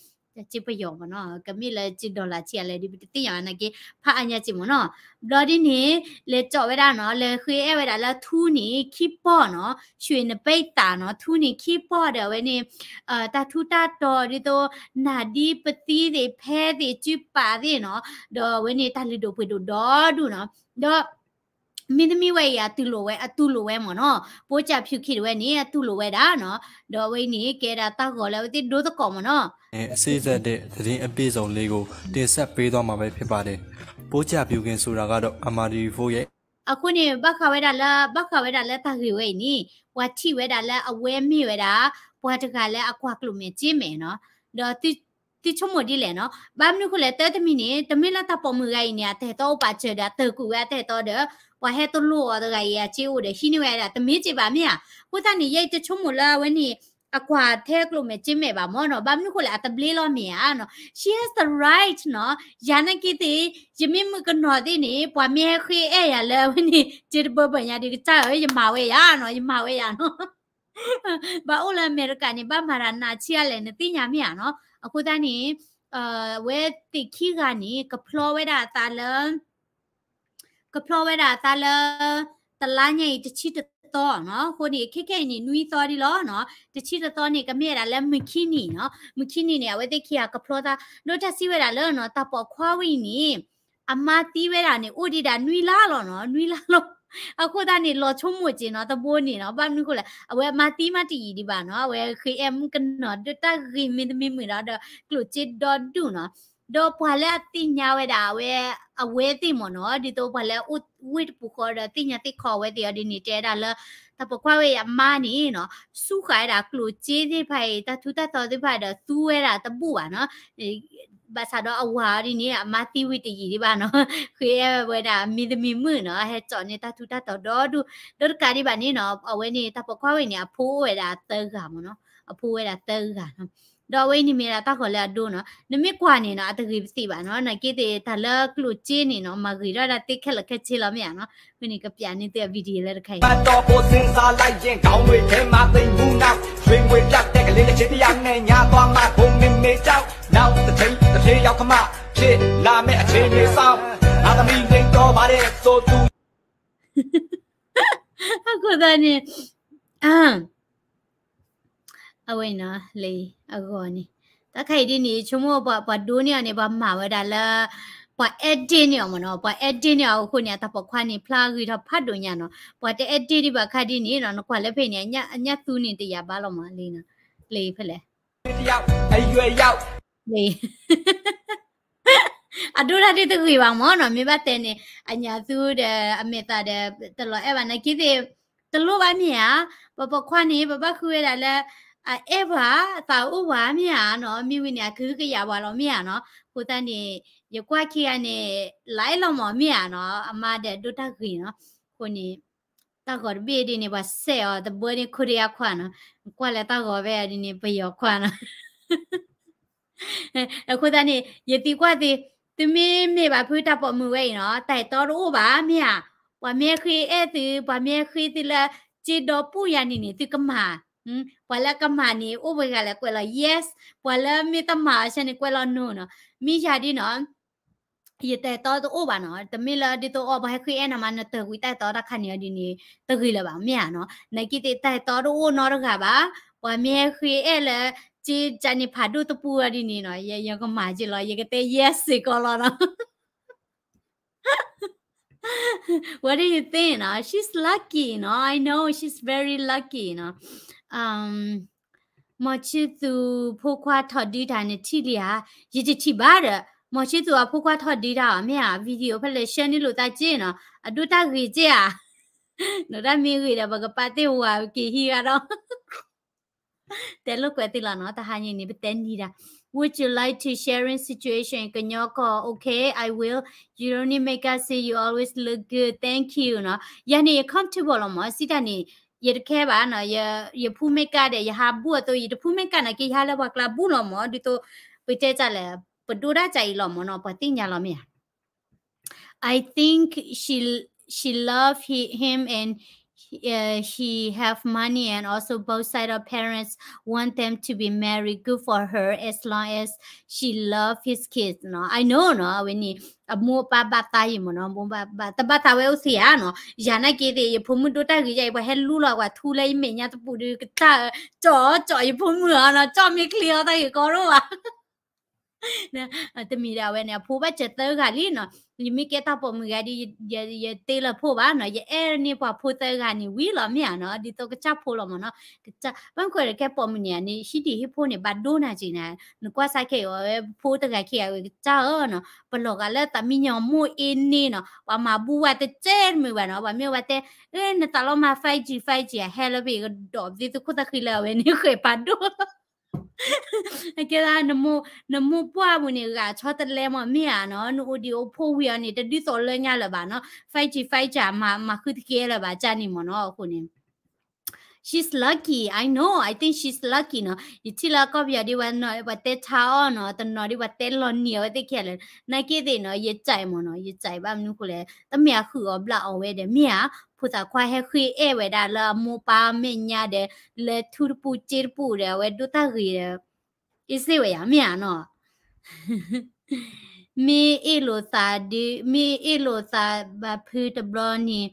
က့ပယီၤမ့ၢ်နီၤ, ကမ့ၢ်လၢက့ dollar ဆံးအလဲၣ်ဒီး ပတသ့ၣ်ညါဘၣ်နာ်က့ ဖးအါညါက့မ့ၢ်နီၤ. ဘျီဒ်န့ၣ် လဲၤကၠီဝဲဒၣ်နီၤ, လဲၤဃ့အဲၣ်ဝဲဒၣ်လၢထူန့ၣ် ခံပီၢ်နီၤ, ရွှေနံပီၢ်နီၤ, ထူန့ၣ်ခံပီၢ်ဒီးအဝဲန့ၣ် တၢ်ထူးတၢ်တီၤဒ်သိး နၢ်ဒံပသံသ့ၣ် ဖဲသ့ၣ် စုပာ်သ့ၣ်နီၤ, ဒီးအဝဲန့ၣ် တၢ်လုၢ်ဒိၣ်ပှ့ၤဒိၣ်ဒီဒူၣ်နီၤ, ဒီး မ့တမ့ၢ်ဝဲအံၤ အတူၢ်လိာ်ဝဲ, အတူၢ်လိာ်ဝဲမ့ၢ်နီၤ, ပိကၠးဖၠူခံတဝဲန့ၣ် အတူၢ်လိာ်ဝဲဒၣ်နီၤ, ဒီးအဝဲအံၤန့ၣ် ကဲဒၣ်တၢ်ဂီၤလၢအဝဲသ့ၣ်ဒိသကိးမ့ၢ်နီၤ. အစီအစဉ်သစ် သတင်းအပြည့်အစုံလေးကို တင်ဆက်ပေးသွားမှာပဲဖြစ်ပါတယ်။ ပိုးကျပျူကင်ဆိုတာကတော့ အမဒီဖူရဲ့ အဃိန့ၣ် ဘၣ်ဃးဝဲဒၣ်လၢ ဘၣ်ဃးဝဲဒၣ်လၢတၢ်ဂ့ၢ်ဝဲအံၤန့ၣ် ပှၤထံၣ်ဝဲဒၣ်လၢအဝဲမ့ၢ်ဝဲဒၣ် ပှၤတဂၤလၢအကွၢ်ကျိၣ်မဲာ်စ့မဲာ်နီၤ, ဒီး သုဆိကမိၣ်ဒ်လဲၣ်နီၤ, ဘၣ်မနုၤဃိလဲၣ် တၢ်တမံၤန့ၣ် တမ့ၢ်လၢတၢ်ပိာ်မုၣ်ဂၤအံၤန့ၣ် အတၢ်ဟဲတီအိၣ်ပာ်စၢၤဒီး အတၢ်ကူးဝဲအတၢ်ဟဲတီဒီး ပှၤဟဲတလိၣ်အီၤတဂၤအံၤ အစ့အိၣ်ဒီး ဟံးန့ၢ်ဝဲဒၣ် တမ့ၢ်စ့ဘၣ်မ့ၢ်ဧါ. အဃိသတးန့ၣ် ယဲအံၤတဆိကမိၣ်လၢအဝဲန့ၣ် အကွၢ်ထဲကျိၣ်မဲာ်စ့မဲာ်ဘၣ်မ့ၢ်နီၤ, ဘၣ်မနုၤဃိလဲၣ် အတဘျ့လီၤမ့ၢ်ဧါနီၤ, she has the right နီၤ, ယၤနာ်က့သ့ၣ် ယမ့ၢ်မုၣ်ကနီၤသ့ၣ်န့ၣ် ပှၤမ့ၢ်ဟဲဃ့အဲၣ်ယၤလၢအဝဲန့ၣ် စ့တဘၢဘၢညါဒီး ကစၢ်ဧၢ ယမၤဝဲယၤနီၤ, ယမၤဝဲယၤနီၤ ဘၣ်အိၣ်လၢအမဲရကၤန့ၣ် ဘၣ်မၤတၢ်နးဆံးအါလဲၣ် နသ့ၣ်ညါမ့ၢ်ဧါနီၤ. အဃိသတးန့ၣ် အဝဲသ့ၣ်ခံဂၤန့ၣ် ကဖျီဝဲဒၣ်အသးလၢ ကဖျီဝဲဒၣ်အသးလၢ တလါညါအံၤ တဆံတသီနီၤ. အဃိန့ၣ် ခဲခဲအံၤန့ၣ် နွံသီဒ်လီၤနီၤ. တဆံတသီန့ၣ် ကမ့ၢ်ဝဲဒၣ်လၢမုၢ်ခံနံၤနီၤ. မုၢ်ခံနံၤန့ၣ် အဝဲသ့ၣ်ခံဂၤကဖျီသး ဒီးတၢ်စံးဝဲဒၣ်လၢနီၤ တၢ်ပိာ်ခွါဝဲအံၤန့ၣ် အမါသံဝဲဒၣ်န့ၣ် အိၣ်ဒံးဒၣ်နွံလါလီၤနီၤ, နွံလါလီၤ. အဃိသတးန့ၣ် လီၤဆိကမိၣ်က့ၤနီၤ တဘိန့ၣ်နီၤ. ဘၣ်မနုၤဃိလဲၣ် အဝဲအမါသံမးတယံာ်ဒံးဘၣ်နီၤ. အဝဲဃ့အဲၣ်မုၣ်ကနီၤ ဒိၣ်တၢ်ဂ့ၤမ့တမ့ၢ်မုာ်ဒီး ဒီးကျိၣ်စ့ဒီဒူၣ်နီၤ. ဒီးပှၤလၢအသ့ၣ်ညါဝဲဒၣ် အဝဲ အဝဲသ့ၣ်မ့ၢ်နီၤ ဒ်သိးပှၤလၢအအိၣ်ဝ့ၢ်တပူၤဃီဒီး သ့ၣ်ညါသ့ၣ်ခီအဝဲသ့ၣ်အီၤဒ်န့ၣ် တဲဝဲဒၣ်လၢ တၢ်ပိာ်ခွါဝဲအံၤအမါန့ၣ်နီၤ ဆူဃာ်ဝဲဒၣ်ကျိၣ်စ့သ့ၣ်တဖၣ်အံၤ တၢ်ထူးတၢ်တီၤသ့ၣ်တဖၣ်ဒီး သူဝဲဒၣ်တဘူၣ်ဘၣ်နီၤ. ဘၣ်ဆၣ်ဒီးအဝၤအီၤဒ်န့ၣ် အမါသံဝံၤတယံာ်ဒံးဘၣ်နီၤ. ဃ့အဲၣ်ဝဲဒၣ်မ့တမ့ၢ်မုာ်နီၤ ဟဲစိာ်န့ၢ်တၢ်ထူးတၢ်တီၤဒီဒူၣ် ဒီးတကးဒံးဘၣ်န့ၣ်နီၤ အဝဲန့ၣ် တၢ်ပိာ်ခွါဝဲအံၤန့ၣ် အဖိအိၣ်ဝဲဒၣ်သၢဂၤမ့ၢ်နီၤ. အဖိဝဲဒၣ်သၢဂၤနီၤ. ဒီးအဝဲအံၤန့ၣ်မ့ၢ်ဒၣ်တၢ်ဂီၤလၢအဒိနီၤ. နမ့ၢ်ကွၢ်န့ၣ်နီၤ အတဂ့ၤပသ့ၣ်ဘၣ်နီၤ. နာ်က့သ့ၣ် တၢ်လၢကျိၣ်စ့န့ၣ်နီၤ မၤဂ့ၤထီၣ်ဒၣ်သ့ခဲလၢာ်ခဲဆ့လီၤမ့ၢ်ဧါနီၤ. အဃိန့ၣ် ကပျးန့ၢ်သုအ video လၢတခါအံၤ မှတ်တော့ဖို့ စဉ်းစားလိုက်ရင် ခေါင်းတွေထဲမှာ သိပ်မူနောက် ရွှေငွေပျောက်တဲ့ ကလေးတစ်ချိန် တစ်ယောက်နဲ့ ညသွားမှာ ကိုမင်းမေကျောက် နောက်တစ်ချိန် တစ်ချိန် ရောက်ခမ ဖြစ်လာမယ့် အခြေအနေစောင့် ငါသမီး လိမ်တော့ပါတယ် ဆိုသူ အဃိသတးန့ၣ် အဝဲနီၤ လၢအဂီၢ်န့ၣ် တၢ်ခါအံၤဒ်န့ၣ် ဆိကမိၣ်ပှၤ ပှၤဒိန့ၢ်အီၤန့ၣ် ပှၤမၤဝဲဒၣ်လၢ ပှၤ edit န့ၢ်အီၤမ့ၢ်နီၤ. ပှၤ edit န့ၢ်အီၤအဃိန့ၣ် အတၢ်ပိာ်ခွါန့ၣ် ဖျါဂ့ၤထီၣ်ဖးဒိၣ်ညါနီၤ. ပှၤတ edit ဒံးဘၣ်ခါဒ်န့ၣ်နီၤ နကွၢ်လၢဖဲန့ၣ် အညၣ်သူန့ၣ်တယာ်ဘၣ်လီၤမး လၢ လၢဖဲလဲၣ် လၢ အဒိဒၣ်ဒ်တဂ့ၤဘၣ်မ့ၢ်နီၤ. မ့ၢ်ဘၣ်တဲန့ၣ် အညၣ်သူဒီး အမဲာ်သၣ်ဒီး တလီၤအဲၣ်ဘၣ်နာ်က့သ့ၣ် တလိၣ်ဘၣ်မ့ၢ်ဧါ. ပပိာ်ခွါန့ၣ် ပဘၣ်ဃုဝဲဒၣ်လၢ အအဲၣ်ပှၤ သးအိၣ်ပှၤမ့ၢ်ဧါနီၤ. မ့ၢ်ဝံၤန့ၣ် အကဟုကယာ်ပှၤလီၤမ့ၢ်ဧါနီၤ. အဃိသတးန့ၣ် ယကွၢ်ခံဂၤန့ၣ် လၢအဲၣ်လီၤမးမ့ၢ်ဧါနီၤ. အမါဒီးဒိၣ်တၢ်ဂ့ၤနီၤ. အဃိန့ၣ် တၢ်ဂီၤတဘ့ၣ်ဒ်န့ၣ် ပှၤစဲးအီၤတဘိန့ၣ် ခိၣ်ဒယါခွါနီၤ. ကွၢ်လၢတၢ်ဂီၤဖဲဒ်န့ၣ် ပယီၤခွါနီၤ. အဃိသတးန့ၣ် ယသံကွၢ်သု, သုမ့ၢ်မ့ၢ်ဘၣ်ဖုတၢ်ပိာ်မုၣ်ဝဲအံၤနီၤ တၢ်အဲၣ်တီတအိၣ်ဘၣ်မ့ၢ်ဧါ. ပှၤမ့ၢ်ဃ့အဲၣ်သု ပှၤမ့ၢ်ဃ့သုလၢ စ့ဒီပူၢ်ယၤန့ၣ်န့ၣ် သုကမၤ, ပှၤလၢကမၤန့ၣ် အိၣ်ပှဲၤဂၤလဲၣ် ကွဲးလီၤ yes, ပှၤလၢမ့ၢ်တမၤအဆၢန့ၣ် ကွဲးလီၤ no နီၤ. မ့ၢ်ယၤဒ်နီၤ ယတၢ်အဲၣ်တီတအိၣ်ဘၣ်နီၤ. တမ့ၢ်လၢဒ်သိးအီၤ ပှၤဟဲဃ့အဲၣ်နၤမး နတၢ်ကွံတၢ်အဲၣ်တီတၢ်ခါန့ၣ်အီၤဒ်န့ၣ် တဂ့ၤလၢၤဘၣ် မ့ၢ်ဧါနီၤ. နာ်က့သ့ၣ်တၢ်အဲၣ်တီတအိၣ်နီတဂၤဘၣ်. ပှၤမ့ၢ်ဟဲဃ့အဲၣ်လၢ စ့ကန့ၣ်ဖးဒိၣ်တပူၤအီၤဒ်န့ၣ်နီၤ ယကမၤက့ၤလီၤ ယကတဲ yes စ့ၢ်ကီးလီၤနီၤ. What do you think နီၤ? She's lucky နီၤ. I know she's very lucky နီၤ. မ်ဆံသူးဖိခွါထီၣ်ဒုးတၢ်န့ၣ်ထံၣ်လံဧါ. ယတထံၣ်ဘၣ်ဒီး မ်ဆံသူးအဖိခွါထီၣ်ဒုးတၢ်အီၤ မ့ၢ်ဧါ. video ဖဲလဲၣ် share န့ၢ်လိာ်သးက့နီၤ. အဒိတၢ်ဂ့ၤက့ဧါ. နီၢ်တၢ်မ့ၢ်ဂ့ၤဒီး ပကပာ်တ့ၢ်ဝၤက့ၤဟံးဂၤဒီး တဲလိာ်ကွဲးသ့လီၤနီၤ. တဟါညါန့ၣ် ပတဲနံၤဒၣ် Would you like to sharing situation ကညီကီၢ် okay I will. You don't need makeup, see you always look good, thank you နီၤ. ယၤန့ၣ် ယ comfortable လီၤမး စံးတၢ်န့ၣ် ယတခဲဘၣ်နီၤ. ယဖူ makeup ဒီး ယဟးဘူၣ်အသိး ယတဖူ makeup နာ်က့ ယဟးလၢပှၤကျါဘူၣ်လီၤမး ဒ်သိး ပတဲတၢ်လဲၣ် ပဒိတၢ်ကၢ်အံၤလီၤမးနီၤ ပှၤသ့ၣ်ညါလီၤမ့ၢ်ဧါ. I think she she love he, him and uh, he have money and also both side of parents want them to be married. Good for her as long as she love his kids နော်. I know နော်, အဝဲန့ၣ် အမိၢ်အပၢ်ဘၣ်သးယံၤမ့ၢ်နော်, မိၢ်ဘၣ်ဘၣ် တဘၣ်သးဝဲအိၣ်သ့ဧါနော်. ယၤနာ်က့သ့ၣ် ယဖိမုၣ်ဒိၣ်တၢ်ဂ့ၤယါအံၤ ပှၤဟဲလူလီၤကွၢ်ထူလၢယမဲာ်ညါတပူၤဒီး ကစၢ် ကၠီၣ်ကၠီၣ် ယဖိမုၣ်ဧါနော်, ကၠီၣ်မ့ၢ်ချ့အီၤတၢ်ဂ့ၤကီဒိၣ်ဘၣ် တမံၤဒၣ်ဝဲန့ၣ် အဖိဘၣ်စၢၤသၢဂၤလံနော်. ယမ့ၢ်ကဲတၢ်ပိာ်မုၣ်ဂၤဒီး ယတ့လၢၤဖိဘၣ်နော်, ယအဲၣ်န့ၢ်ပှၤဖိသၢဂၤန့ၣ်ဝံၤလီၤမ့ၢ်ဧါနော်, ဒ်သိးကစၢ်ဖိလီၤမ့ၢ်နော်. ကစၢ် ဘၣ်မနုၤဃိဒီးကဲပိာ်မုၣ်န့ၣ်န့ၣ် ဟံၣ်ဒံးဟံၣ်ဖိန့ၣ် ဘၣ်ဒိနၤက့ၤန့ၣ်, နကွၢ်စးခဲအံၤဝဲဖိတဂၤခံဂၤဝဲကစၢ်ဧၢနော်, ပလီၤဂာ်လၢသးမံညီၤမိၢ်အ့န့ၣ်နော်, ပှၤမၤဘူဝဲတစဲးတမုာ်ဘၣ်နော်, ပှၤမ့ၢ်ဝဲတဲ နသးလီၤမၤ five G five G အဟဲလၢပှၤကဒီးသုသုခိၣ်သၣ်ဃံလၢအဝဲန့ၣ်ဃဲၤပာ်ဒိၣ် ကဲဒၣ် နမိၢ်ပှၢ်ပူၤန့ၣ် ဂာ်ဆီတလဲမ့ၢ်မ့ၢ်ဧါနီၤ, နအိၣ်ဒံးအိၣ်ဖှိၣ်ဝံၤအီၤန့ၣ် တဒ်သိးလၢညါလၢၤဘၣ်နီၤ, five G five G မၤဃုတကဲလၢၤဘၣ် ကၢ်န့ၣ်မ့ၢ်နီၤ, အဃိန့ၣ် she's lucky, I know, I think she's lucky နီၤ, ယထံၣ်လၢကီၢ်ပယီၤဒ်ဝဲနီၤ ပှၤတဲဆါအီၣ်နီၤ, တနီၤဒ်ပှၤတဲလီၤနံၤအဝဲသ့ၣ်ခဲလၢာ်, နာ်က့သ့ၣ်နီၤ ယကြိုက်မ့ၢ်နီၤ, ယကြိုက်ဘၣ်မနုၤဃိလဲၣ်, တမ့ၢ်အဃုာ်အီၤဘျးအီၤဝဲဒီး မ့ၢ်ဧါ, ဖိသၣ်ခွါဟဲဃ့အဲၣ်ဝဲဒၣ်လၢအမိၢ်ပၢ်မဲာ်ညါဒီး လဲၤထူတပူၤစ့တပူၤဒီး အဝဲဒိၣ်တၢ်ဂ့ၤဒီး အ့ၣ်စ့ၢ်ဝဲယၤ မ့ၢ်ဧါနီၤ, မ့ၢ်အ့ၣ်လိာ်သးဒုး မ့ၢ်အ့ၣ်လိာ်သးဘၣ်ဖုတဘျီန့ၣ်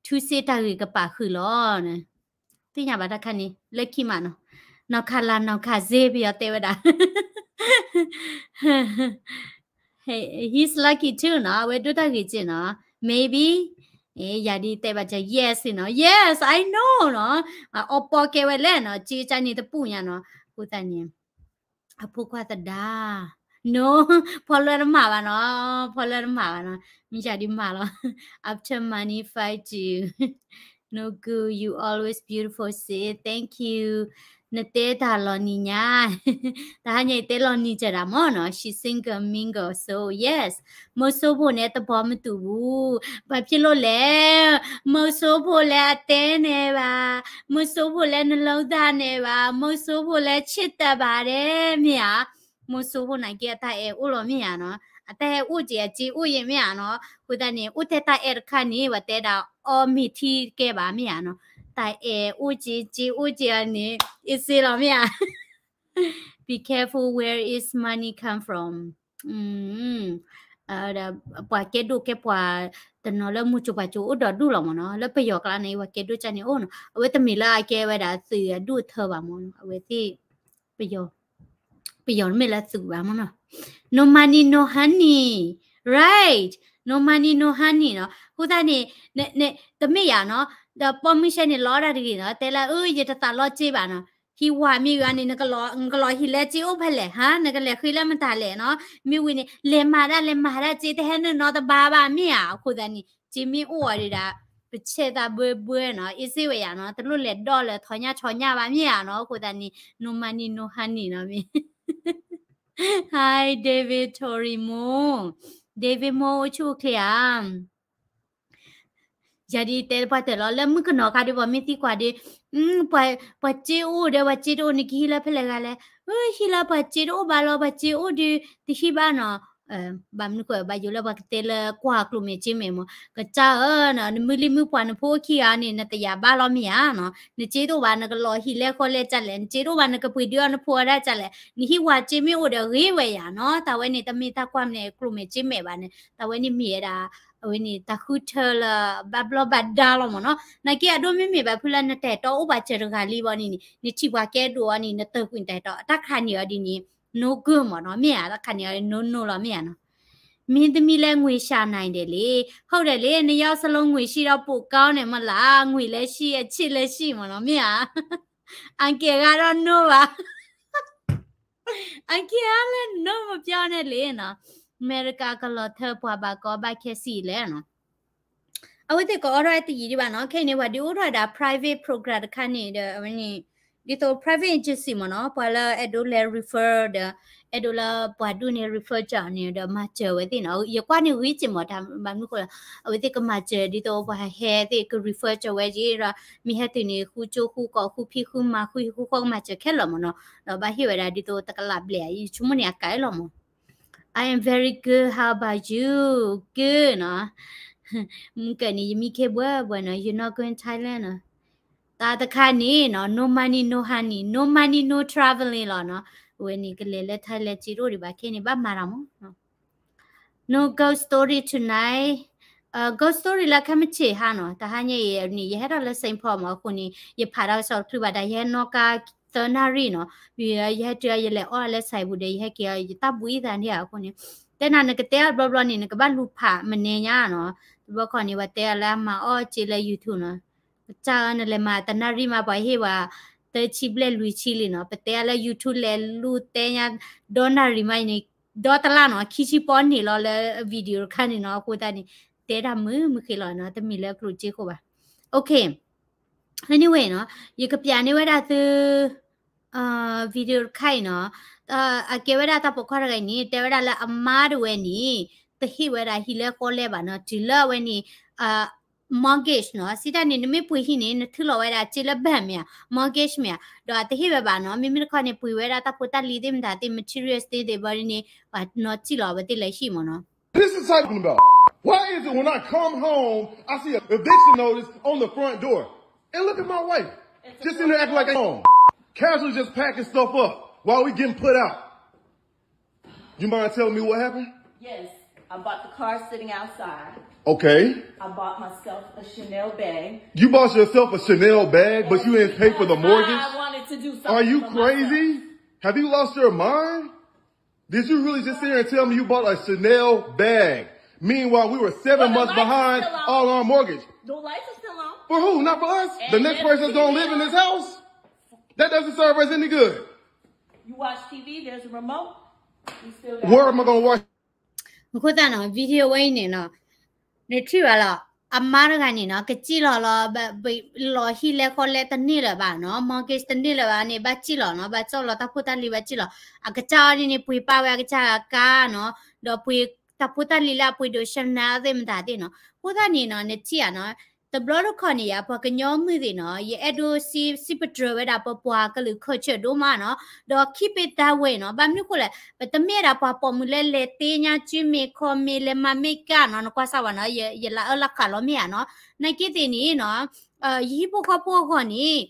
ထူစ့တၢ်ဂ့ၤကပာ်ဃုာ်လီၤ. သ့ၣ်ညါဘၣ်တၢ်ခါန့ၣ် လၢခံမးနီၤ, နီၢ်ခးလၢနီၢ်ခးစ့ ပယီၤတဲဝဲဒၣ် He's lucky too နီၤ, အဝဲဒိၣ်တၢ်ဂ့ၤစ့နီၤ, maybe, ယၤဒ်တဲဘၣ်က yes နီၤ, yes, I know နီၤ, အီပီကဲဝဲလဲၣ်နီၤ, စ့ကန့ၣ်တပူၤညါနီၤ, အဃိသတးန့ၣ် အဖိခွါသဒါ, no, ဖီလၢတမၤဘၣ်နီၤ, ဖီလၢတမၤဘၣ်နီၤ, မ့ၢ်ယၤဒ်မၤလီၤ, after money fight you, no good, you always beautiful sis, thank you, နတဲတၢ်လီၤနံၤညါ, တဟါညါအံၤတဲလီၤနံၤစၢၤဒၣ်မ့ၢ်နီၤ, she single mingle, so yes, မုဆိဖိန့ၣ်တဘီမုၢ်တူာ်ဘူး, ဘာဖြစ်လို့လဲ, မုဆိဖိလၢအတဲန့ၣ်ဘၣ်, မုဆိဖိလၢနလုံးသားန့ၣ်ဘၣ်, မုဆိဖိလၢချစ်တၢ်ဘၣ်ဒဲး မ့ၢ်ဧါ, မုဆိဖိနာ်က့အတၢ်အဲၣ်အိၣ်လီၤမ့ၢ်ဧါနီၤ, အတၢ်အဲၣ်အိၣ်က့ၤအစ့အိၣ်ယဲၢ်မ့ၢ်ဧါနီၤ, အဃိသတးန့ၣ် အိၣ်ထဲတၢ်အဲၣ်တခါန့ၣ် ပှၤတဲဒၣ်အီမ့ၤထံကဲဘၣ်မ့ၢ်ဧါနီၤ, တၢ်အဲၣ်အိၣ်က့ၤစ့အိၣ်က့ၤအီၤန့ၣ် အ့ၣ်စ့လီၤမ့ၢ်ဧါ Be careful where is money come from. ပှၤကဲဒိၣ်ကဲပှၤ တနီၤလၢမူစိၤပှၤစိၤအိၣ်ဒီးဒူၣ်လီၤမ့ၢ်နီၤ, လၢပယီၤကျါန့ၣ် ပှၤကဲဒိၣ်ကၢ်န့ၣ်အိၣ်နီၤ, အဝဲတမ့ၢ်လၢအကဲဝဲဒၣ်သုးအဒူၣ်အထၢဘၣ်မ့ၢ်နီၤ, အဝဲသ့ၣ် ပယီၤ ပယီၤမ့ၢ်လၢသုးဘၣ်မ့ၢ်နီၤ, no money no honey, right, no money no honey နီၤ, အဃိသတးန့ၣ် တမ့ၢ်ယၤနီၤ, ဒီးပိာ်မုၣ်ဆဲန့ၣ်လီၤဒၣ်တဂ့ၤနီၤ, တဲလၢ အၢ ယတသးလီၤစ့ဘၣ်နီၤ, ဟံၣ်ဝၤမ့ၢ်ဂ့ၤန့ၣ် နကလီၤဟံၣ်လဲစ့အိၣ်ဖဲလဲၣ်, ဟါ နကလဲၤဃ့လၢမတၤလဲၣ်နီၤ, မ့ၢ်ဝံၤန့ၣ် လဲၤမၤဒၣ်လဲၤမၤဒၣ်စ့တဟဲနနီတဘါဘၣ်မ့ၢ်ဧါ, အဃိသတးန့ၣ် စ့မ့ၢ်အိၣ်အီၤဒံးဒၣ် ပဆဲးသးဘှဲဘှဲနီၤ, အ့ၣ်စ့ဝဲယၤနီၤ, တလိၣ်လဲၤဒီၣ်လၢၤထီညၣ်ဆီညၣ်ဘၣ်မ့ၢ်ဧါနီၤ, အဃိသတးန့ၣ် no money no honey နီၤမ့ၢ် Hi David Torimo, David Mo အိၣ်ဆူၣ်အိၣ်ချ့ဧါ ယၤဒ်တဲပှၤတၢၢ်လီၤ လၢမုၣ်ကနီၤခါဒီး ပှၤမ့ၢ်သံကွၢ်ဒီး ပှၤစ့အိၣ်ဒီး ပှၤစ့တအိၣ် နကဟံးလၢဖဲလဲၣ်ဂၤလဲၣ်, ဟံးလၢပှၤစ့တအိၣ်ဘၣ်လီၤ, ပှၤစ့အိၣ်ဒီး တဟံးဘၣ်နီၤ, ဘၣ်မနုၤဃိ ဘၣ်ယိၣ်လၢပှၤကတဲလၢကွၢ်ကျိၣ်မဲာ်စ့မဲာ်မ့ၢ် ကစၢ်ဧၢ, နမုၢ်လံၢ်မုၢ်ပှၢ်နဖိအိၣ်ခံဂၤန့ၣ် နတယာ်ဘၣ်လီၤမ့ၢ်ဧါနီၤ, နစ့တအိၣ်ဘၣ် နကလီၤဟံၣ်လဲဃီလဲကလဲၣ်, နစ့တအိၣ်ဘၣ် နကပှ့ၤဒုးအီၤနဖိအီၤဒၣ်ကလဲၣ်, နဟံၣ်ဝၤစ့မ့ၢ်အိၣ်ဒီးဂ့ၤဝဲယၤနီၤ, တၢ်ဝဲန့ၣ် တမ့ၢ်တၢ်ကွၢ်မဲာ်ကျိၣ်မဲာ်စ့မဲာ်ဘၣ်န့ၣ်, တၢ်ဝဲန့ၣ်မ့ၢ်ဝဲဒၣ် အဝဲန့ၣ် တၢ်ဃုထၢလၢဘၣ်ဘျီဘၣ်ဒါလီၤမ့ၢ်နီၤ, နာ်က့အဒိမ့မ့ၢ်ဘၣ်ဖုလၢနတၢ်အဲၣ်တီအိၣ်ဘၣ်စၢၤတဂၤလံဘၣ်န့ၣ်န့ၣ် နထံၣ်ပှၤကဲဒိၣ်အီၤန့ၣ် နတၢၢ်ကွံာ်တၢ်အဲၣ်တီ တၢ်ခါန့ၣ်အီၤဒ်န့ၣ် no good မ့ၢ်နီၤ, မ့ၢ်ဧါ, တၢ်ခါန့ၣ်အီၤ no no လီၤ မ့ၢ်ဧါနီၤ, မင်းသမီးလည်းငွေရှာနိုင်တယ်လေ, ဟုတ်တယ်လေ, နှစ်ယောက်စလုံးငွေရှိတော့ပိုကောင်းတယ်မလား, ငွေလည်းရှိ အချစ်လည်းရှိ မ့ၢ်နီၤ, မ့ၢ်ဧါ, အန်ကယ်ကတော့ no ဘၣ် အကဲအါလဲၣ် no မပြောနဲ့လေနီၤ, အမဲရကၤကလီၤထၢပှၤဘၣ်ကီဘၣ်ခဲစံးလဲၣ်နီၤ, အဝဲသ့ၣ်ကအိးထီၣ်တယံာ်ဒံးဘၣ်နီၤ, ခဲအံၤန့ၣ် ပှၤဒုးအိးထီၣ်ဝဲဒၣ် private program တခါန့ၣ်ဒီး အဝဲန့ၣ် ဒ်သိး private agency မ့ၢ်နီၤ, ပှၤလၢအဲၣ်ဒိးလဲၤ refer ဒီး အဲၣ်ဒိးလၢပှၤဒူၣ်န့ၣ် refer ကၢ်န့ၣ်ဒီး မၤစၢၤဝဲသ့ၣ်နီၤ, ယကွၢ်န့ၣ်ဂ့ၤစ့ၢ်မ့ၢ် တၢ်ဘၣ်မနုၤဃိလဲၣ်, အဝဲသ့ၣ်ကမၤစၢၤဒ်သိးပှၤဟဲသ့ၣ်က refer ကၢ်ဝဲက့ၤဒီး မ့ၢ်ဟဲတုၤန့ၣ် ဃုကၠိဃုကီးဃုဖံးဃုမၤဃုဟံၣ်ဃုဃီကမၤစၢၤခဲလၢာ်မ့ၢ်နီၤ, ဒီးဘၣ်ဟ့ၣ်ဝဲဒၣ်ဒ်သိးတကလးဘျဲၣ် ယဆိကမိၣ်န့ၣ်အကါအလီၤမ့ၢ် I am very good, how about you? Good နီၤ, မုၢ်ကၢးန့ၣ် ယမံခ့ဘှဲဘှဲနီၤ, you're not going Thailandနီၤ. တၢ်တခါန့ၣ်နီၤ no money, no honey, no money, no traveling လီၤနီၤ. အဝဲန့ၣ်ကလဲၤလၢ Thailand စ့တအိၣ်ဒံးဘၣ်, ခဲန့ၣ်ဘၣ်မၤတၢ်မးနီၤ. No ghost story tonight. Ghost story လၢခဲမုၢ်ဆ့ၣ်ဟါနီၤ, တဟါညါအံၤန့ၣ် ယဟဲထီၣ်လၢ Saint Paul မးအဃိန့ၣ် ယဖးတၢ်ကစီၣ်တချုးဘၣ်ဒီး ယဟဲနီၣ်ကါသၢနၣ်ရံၣ်နီၤ, ယဟဲတုၤယလဲၤအီၣ်လၢ စဲးပူၤ ဒီး ယဟဲက့ၤ ယတၢ်ဘှံးသးန့ၣ်အဃိန့ၣ်, တဲနၤ နကတဲအီၤတဘျီဘျီန့ၣ် နကဘၣ်လူၤဖးမနုၤညါနီၤ. တဘျီခီန့ၣ် ပှၤတဲအီၤလၢအမၤအီၣ်စ့လၢ YouTube နီၤ, ကစၢ်ဧၢ နလဲၤမၤတနၣ်ရံၣ်မး ပှၤဟ့ၣ်ဝဲ သၢဆံဘျဲၣ်လွံၢ်ဆံလံနီၤ, ပတဲအီၤလၢ YouTube လဲၤလူၤတဲညါ ဒီနၣ်ရံၣ်မးန့ၣ် ဒီတလါနီၤ ခံဆံပီန့ၣ်လီၤလၢ video တခါန့ၣ်နီၤ, အဃိသတးန့ၣ် တဲတၢ်မုာ်မုာ်ဃ့လီၤနီၤ, တမ့ၢ်လၢအကျိၣ်စ့ခိၣ်ဘၣ်. Okay, anyway နီၤ, ယကပျးန့ၢ်ဝဲဒၣ်သု video တခါအံၤနီၤ, အကဲဝဲဒၣ်တၢ်ပိာ်ခွါတဂၤအံၤန့ၣ် တဲဝဲဒၣ်လၢအမါတဝဲန့ၣ် တဟ့ၣ်ဝဲဒၣ်ဟံၣ်လဲဃီလဲဘၣ်နီၤ, တုၤလၢအဝဲန့ၣ် mortgage နီၤ, စံးတၢ်န့ၣ် နမ့ၢ်ပှ့ၤဟံၣ်န့ၣ် နထုးလီၤဝဲဒၣ်စ့လၢ bank မ့ၢ်ဧါ, mortgage မ့ၢ်ဧါ, ဒီးအတဟ့ၣ်ဝဲဘၣ်နီၤ, မ့မ့ၢ်တခီန့ၣ် ပှ့ၤဝဲဒၣ်တၢ်ဖိတၢ်လံၤသ့ၣ်မတၤသ့ၣ် materials သ့ၣ်သ့ၣ်ဘၣ်န့ၣ် ပှၤနီၢ်စံၣ်လီၤဝဲသ့ၣ်လၢဟံၣ်မ့ၢ်နီၤ. This is talking about. Why is it when I come home, I see an eviction notice on the front door? And look at my wife, just in there acting like I'm home. Casually just packing stuff up while we getting put out. You mind telling me what happened? Yes, I bought the car sitting outside. Okay. I bought myself a Chanel bag. You bought yourself a Chanel bag, but you didn't pay for the mortgage? I wanted to do something. Are you crazy? Have you lost your mind? Did you really just sit here and tell me you bought a Chanel bag? Meanwhile, we were seven months behind on our mortgage. The lights are still on. For who? Not for us. The next person that's gonna live in this house. That doesn't serve us any good. You watch T V, there's a remote. Where am I gonna watch? အဃိသတးနီၤ video ဝဲအံၤန့ၣ်နီၤ နထံၣ်ဘၣ်လီၤ, အမါတဂၤန့ၣ်နီၤ ကစံၣ်လီၤလီၤ, လီၤဟံၣ်လဲဃီလဲတန့ၢ်လၢၤဘၣ်နီၤ, mortgage တန့ၢ်လၢၤဘၣ်န့ၣ် ဘၣ်စံၣ်လီၤနီၤ, ဘၣ်စံၣ်လီၤတၢ်ဖိတၢ်လံၤဘၣ်စံၣ်လီၤ, အကစၢ်အီၤဒ်န့ၣ် ပှ့ၤပာ်ဝဲအကစၢ်အကါနီၤ, ဒီးပှ့ၤတၢ်ဖိတၢ်လံၤလၢအပှ့ၤဒိး Chanel သ့ၣ်မတၤသ့ၣ်နီၤ, အဃိသတးန့ၣ်နီၤ နထံၣ်ဧါနီၤ တဘျီတခီၣ်န့ၣ်ယါ ပှၤကညီမုၢ်သ့ၣ်နီၤ ယအဲၣ်ဒိးစံးပတြၢၤဝဲဒၣ်ပပှၤကလုာ် culture ဒိၣ်မးနီၤ, ဒီး keep it that way နီၤ, ဘၣ်မနုၤဃိလဲၣ် ပတမ့ၢ်ဝဲဒၣ်ပှၤပိာ်မုၣ်လၢလဲၤတ့ညါ ကၠူမ့ၤခီမ့ၤ လဲၤမၤ makeup နီၤ, နကွၢ်စၢ်ဝဲနီၤ ယလၢအၢလၢဃာ်လီၤမ့ၢ်ဧါနီၤ, နာ်က့သ့ၣ်န့ၣ်နီၤ ယဟံၣ်ဖိဃီဖိအဂီၢ်န့ၣ်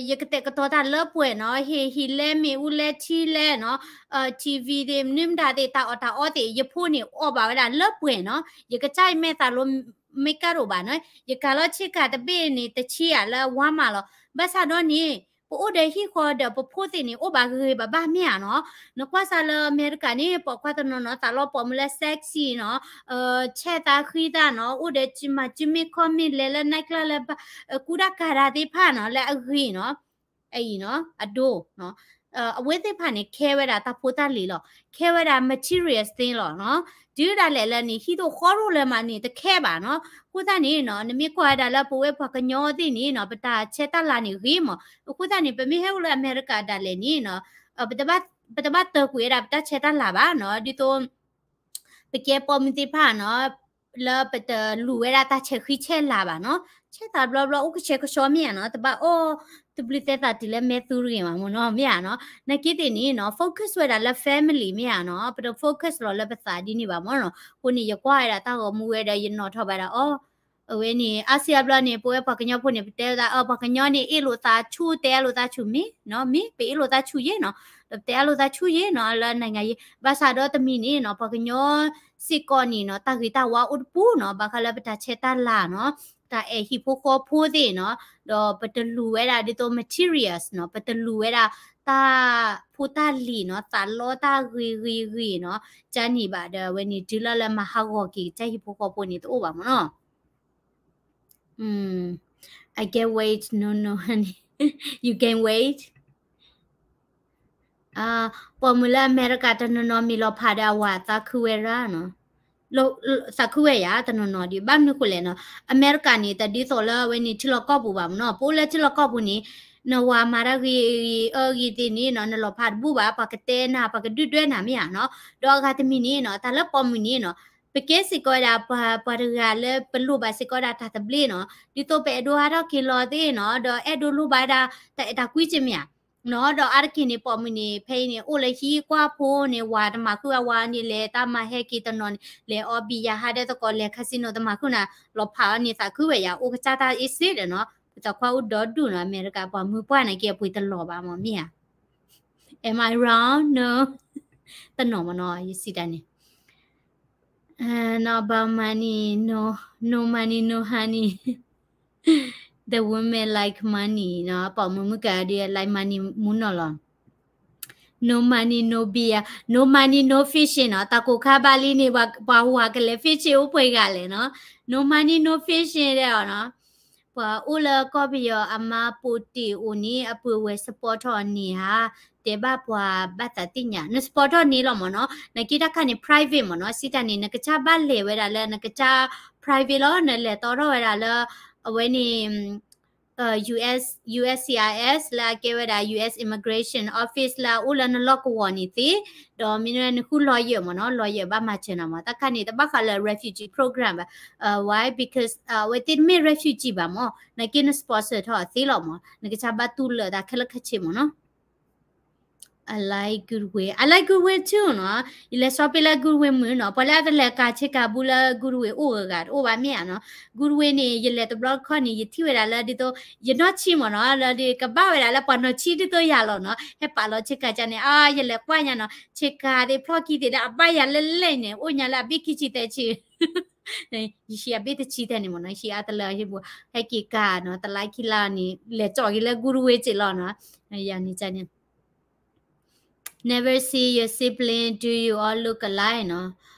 ယကတဲာ်ကတီၤတၢ်လၢပှဲၤနီၤ, ဟ့ၣ်ဟံၣ်လဲမ့ၣ်အူလဲထံလဲနီၤ, TV သ့ၣ် မနုၤမတၤသ့ၣ် တၢ်အီၣ်တၢ်အီသ့ၣ် ယဖိန့ၣ်အီၣ်ဘၣ်ဝဲဒၣ်လၢပှဲၤနီၤ, ယကစၢ်ယမဲာ်သးလိ makeup တအိၣ်ဘၣ်နီၤ, ယကၤလီၤဆ့ကၤတဘ့ၣ်န့ၣ် တဆံယၤလၢဝါမးလီၤ, ဘၣ်ဆၣ်ဒီးန့ၣ် ပအိၣ်ဒီးဟံၣ်ဃီဒီးပဖိသ့ၣ်န့ၣ် အိၣ်ဘၣ်ဂ့ၤဂ့ၤဘၣ်ဘၣ်မ့ၢ်ဧါနီၤ, နကွၢ်စၢ်လၢအမဲရကၤန့ၣ် ပိာ်ခွါတနီၤနီၤ သးလီၤပိာ်မုၣ်လၢ sexy နီၤ, ဆဲးသးဃံသးနီၤ, အိၣ်ဒီးမၤကၠူမ့ၢ်ခီမ့ၢ်လဲၤလၢ night club လၢ ကူတၢ်ကၤတၢ်သ့ၣ်တဖၣ်နီၤ လၢအဂ့ၤနီၤ, အအံၤနီၤ အဒိ အဝဲသ့ၣ်တဖၣ်န့ၣ် ခဲဝဲဒၣ်တၢ်ဖိတၢ်လံၤလီၤ, ခဲဝဲဒၣ် materials thing လီၤနီၤ, တုၤဒၣ်လဲာ်လၢန့ၣ် ဟံၣ်ဒိၣ်ဃီဒိၣ်လၢမးန့ၣ် တခဲဘၣ်နီၤ, အဃိသတးန့ၣ်နီၤ နမ့ၢ်ကွၢ်ဝဲဒၣ်လၢပဝဲပှၤကညီသ့ၣ်န့ၣ်နီၤ ပတၢ်ဆဲးတၢ်လၤန့ၣ်ဂ့ၤမး, အဃိသတးန့ၣ် ပမ့ၢ်ဟဲအိၣ်လၢအမဲရကၤဒၣ်လဲာ်န့ၣ်နီၤ ပတဘၣ်တၢၢ်ကွံာ်ဝဲဒၣ်ပတၢ်ဆဲးတၢ်လၤဘၣ်နီၤ, ဒ်သိး ပကဲပိာ်မုၣ်သ့ၣ်တဖၣ်နီၤ လၢပတလူၤဝဲဒၣ်တၢ်ဆဲးဃံဆဲးလၤဘၣ်နီၤ, ဆဲးသးဘျီဘျီ အိၣ်ကဆှဲကဆှီမ့ၢ်ဧါနီၤ, တဘၣ်အီၣ်တဘျုးသဲသးတုၤလၢမဲာ်သူတဂ့ၤမးမ့ၢ်နီၤ, မ့ၢ်ဧါနီၤ, နာ်က့သ့ၣ်န့ၣ်နီၤ focus ဝဲဒၣ်လၢ family မ့ၢ်ဧါနီၤ, ပတ focus လီၤလၢပသးဒ်န့ၣ်ဘၣ်မ့ၢ်နီၤ, အဃိန့ၣ် ယကွၢ်ဝဲဒၣ်တၢ်ဂီၤမူဝဲဒီး ယနီၣ်ထီၣ်ဘၣ်ဒၣ်အီၤ အဝဲန့ၣ် အါစုအါဘျီန့ၣ် ပဝဲပှၤကညီဖိန့ၣ် ပတဲဝဲဒၣ် အၢ ပှၤကညီန့ၣ် အ့ၣ်လိာ်သးဆူၣ် တဲအလိာ်သးဆူၣ်မ့ၢ်နီၤ, မ့ၢ် ပအ့ၣ်လိာ်သးဆူၣ်ယဲနီၤ, ဒီးပတဲအလိာ်သးဆူၣ်ယဲနီၤ လၢ နိုင်ငံရေး, ဘၣ်ဆၣ်ဒီးတမံၤန့ၣ်နီၤ ပှၤကညီစ့ၢ်ကီးန့ၣ်နီၤ တၢ်ဂ့ၤတၢ်ဝါအိၣ်တပူၤနီၤ, ဘၣ်ဃးလၢပတၢ်ဆဲးတၢ်လၤနီၤ, တၢ်အဲၣ်ဟံၣ်ဖိဃီဖိသ့ၣ်နီၤ, ဒီးပတလူၤဝဲဒၣ်ဒ်သိး materials နီၤ, ပတလူၤဝဲဒၣ်တၢ်ဖိတၢ်လံၤနီၤ, သးလီတၢ်ဂ့ၤဂ့ၤဂ့ၤနီၤ, ကန့ၣ်ဘၣ်ဒီး အဝဲန့ၣ်တုၤလီၤလၢမၤဟးဂီၤက့ၤကစၢ်ဟံၣ်ဖိဃီဖိန့ၣ် တအိၣ်ဘၣ်မ့ၢ်နီၤ. Mm, I gain weight, no, no, honey. You gain weight? ပိာ်မုၣ်လၢအမဲရကၤတနီၤနီၤ မ့ၢ်လီၤဖးဒီးအဝၤသးခုဝဲရၣ်နီၤ, သးခုဝဲယၤ တနီၤနီၤဒီး ဘၣ်မနုၤဃိလဲၣ်နီၤ, အမဲရကၤန့ၣ် တဒ်သိးလၢအဝဲန့ၣ်ထံလီၢ်ကီၢ်ပူၤဘၣ်မ့ၢ်နီၤ, ပအိၣ်လၢထံလီၢ်ကီၢ်ပူၤန့ၣ် နဝၤမၤတၢ်ဂ့ၤဂ့ၤအၢဂ့ၤသ့ၣ်န့ၣ်နီၤ နလီၤဖးတဘူၣ်ဘၣ်, ပှၤကတဲနၤ ပှၤကဒုၣ်ဒွဲၣ်နၤမ့ၢ်ဧါနီၤ, ဒီးအဂၤတမံၤန့ၣ်နီၤ တၢ်လၢပိာ်မုၣ်န့ၣ်နီၤ ပကဲစ့ၢ်ကီးဝဲဒၣ်ပှၤတဂၤလၢပလိၣ်ဘၣ်စ့ၢ်ကီးဝဲဒၣ်တၢ်သဘျ့နီၤ, ဒ်သိးပအဲၣ်ဒိးဟးထီၣ်က့ၤလီၤသ့ၣ်နီၤ, ဒီးအဲၣ်ဒိးလိၣ်ဘၣ်ဝဲဒၣ် တၢ်အဲၣ်တၢ်ကွံက့မ့ၢ်ဧါ, နီၤ ဒီးအါတက့ၢ်န့ၣ် ပိာ်မုၣ်န့ၣ် ဖဲအံၤန့ၣ် အိၣ်လၢဟံၣ်ကွၢ်ဖိန့ၣ် ဝၤတမၤဃုာ်အဝၤန့ၣ် လဲၤတၢ်မၤဟဲက့ၤတနီၤန့ၣ် လဲၤအီဘံယၤဟးဒဲသကိး လဲၤ casino တမၤဃုာ်နၤ လီၤဖးအီၤန့ၣ် သးခုဝဲယၤ အိၣ်ကစၢ်တၢ်အ့စ့ဒီးနီၤ ပသးခွါအိၣ်ဒီဒူၣ်နီၤ အမဲရကၤ ပှၤမုၢ်ပှၢ်န့ၣ်က့ အပှ့ၤတလီၤဘၣ်မး မ့ၢ်ဧါ Am I wrong? No. တနီၤမးနီၤ ယစံးတၢ်န့ၣ် Not about money, no, no money, no honey. The women like money နီၤ ပိာ်မုၣ်မုၣ်ကဒုး like money မူနီၤလီၤ No money, no beer, no money, no fishing နီၤ တၢ်ကိၢ်ခါဘၣ်လံန့ၣ် ပှၤဟူးဟးကလဲၤ fishing အိၣ်ပှဲၤဂၤလဲၣ်နီၤ No money, no fishing ဒဲးအီၤနီၤ ပှၤအိၣ်လၢကီၢ်ပယီၤအမါပိာ်တ့ၢ်အိၣ်န့ၣ် အပုၢ်ဝဲ support ထီၣ်န့ၣ်ဧါ တဲဘၣ်ပှၤဘၣ်သးသ့ၣ်ညါ န support ထီၣ်န့ၣ်လီၤမးနီၤ နက့တၢ်ခါန့ၣ် private မးနီၤ စံးတၢ်န့ၣ် နကစၢ်ဘၣ်လဲၤဝဲဒၣ်လၢ နကစၢ် private လီၤ နလဲၤတီထီၣ်ဝဲဒၣ်လၢ အဝဲန့ၣ် US, USCIS လၢအကဲဝဲဒၣ် US Immigration Office လၢအအိၣ်လၢနလီၢ်ကဝီၤန့ၣ်သ့, ဒီးမ့ၢ်နဃု lawyer မ့ၢ်နီၤ, lawyer ဘၣ်မၤစၢၤနၤမ့ၢ်, တၢ်ခါန့ၣ် တဘၣ်ဃးလၢ refugee program ဘၣ်. Why? Because အဝဲသ့ၣ်တမ့ၢ် refugee ဘၣ်မ့ၢ်, နက့န sponsor ထီၣ်အီၤသ့လီၤမ့ၢ်, နကစၢ်ဘၣ်တူၢ်လၢာ်တၢ်ခဲလၢာ်ခဲဆ့မ့ၢ်နီၤ. I like Goodwill. I like Goodwill too နီၤ. ယလဲၤ shopping လၢ Goodwill မုၢ်နီၤ, ပှၤလၢအတလဲၤကၤဆ့ကၤဘုလၢ Goodwill အိၣ်ဂၤဂၤတအိၣ်ဘၣ်မ့ၢ်ဧါနီၤ. Goodwill န့ၣ် ယလဲၤတဘျီတခီၣ်န့ၣ် ယထံၣ်ဝဲဒၣ်လၢဒ်သိး ယနီၢ်ဆံးမ့ၢ်နီၤ, လၢဒ်ကဘၣ်ဝဲဒၣ်လၢပှၤနီၢ်ဆံးဒ်သိးယၤလီၤနီၤ, ဟဲပာ်လီၤဆ့ကၤကန့ၣ်, အါ ယလဲၤကွၢ်ညါနီၤ, ဆ့ကၤသ့ၣ်ဖျီၣ်ခံသ့ၣ်ဒီး အဘၣ်ယၤလၢလဲၣ်န့ၣ် အိၣ်ညါလၢအဘ့ၣ်ခံဆံသၢဆံ ယဟံးအဘ့ၣ်တဆံထဲန့ၣ်မ့ၢ်နီၤ, ဟံးအါတလၢဟံၣ်ပူၤ, ဟဲက့ၤကၤနီၤ, တလါခံလါန့ၣ် လဲၤကၠီၣ်က့ၤလၢ Goodwill က့လီၤနီၤ, ယၤန့ၣ်န့ၣ် Never see your sibling, do you all look alike နီၤ.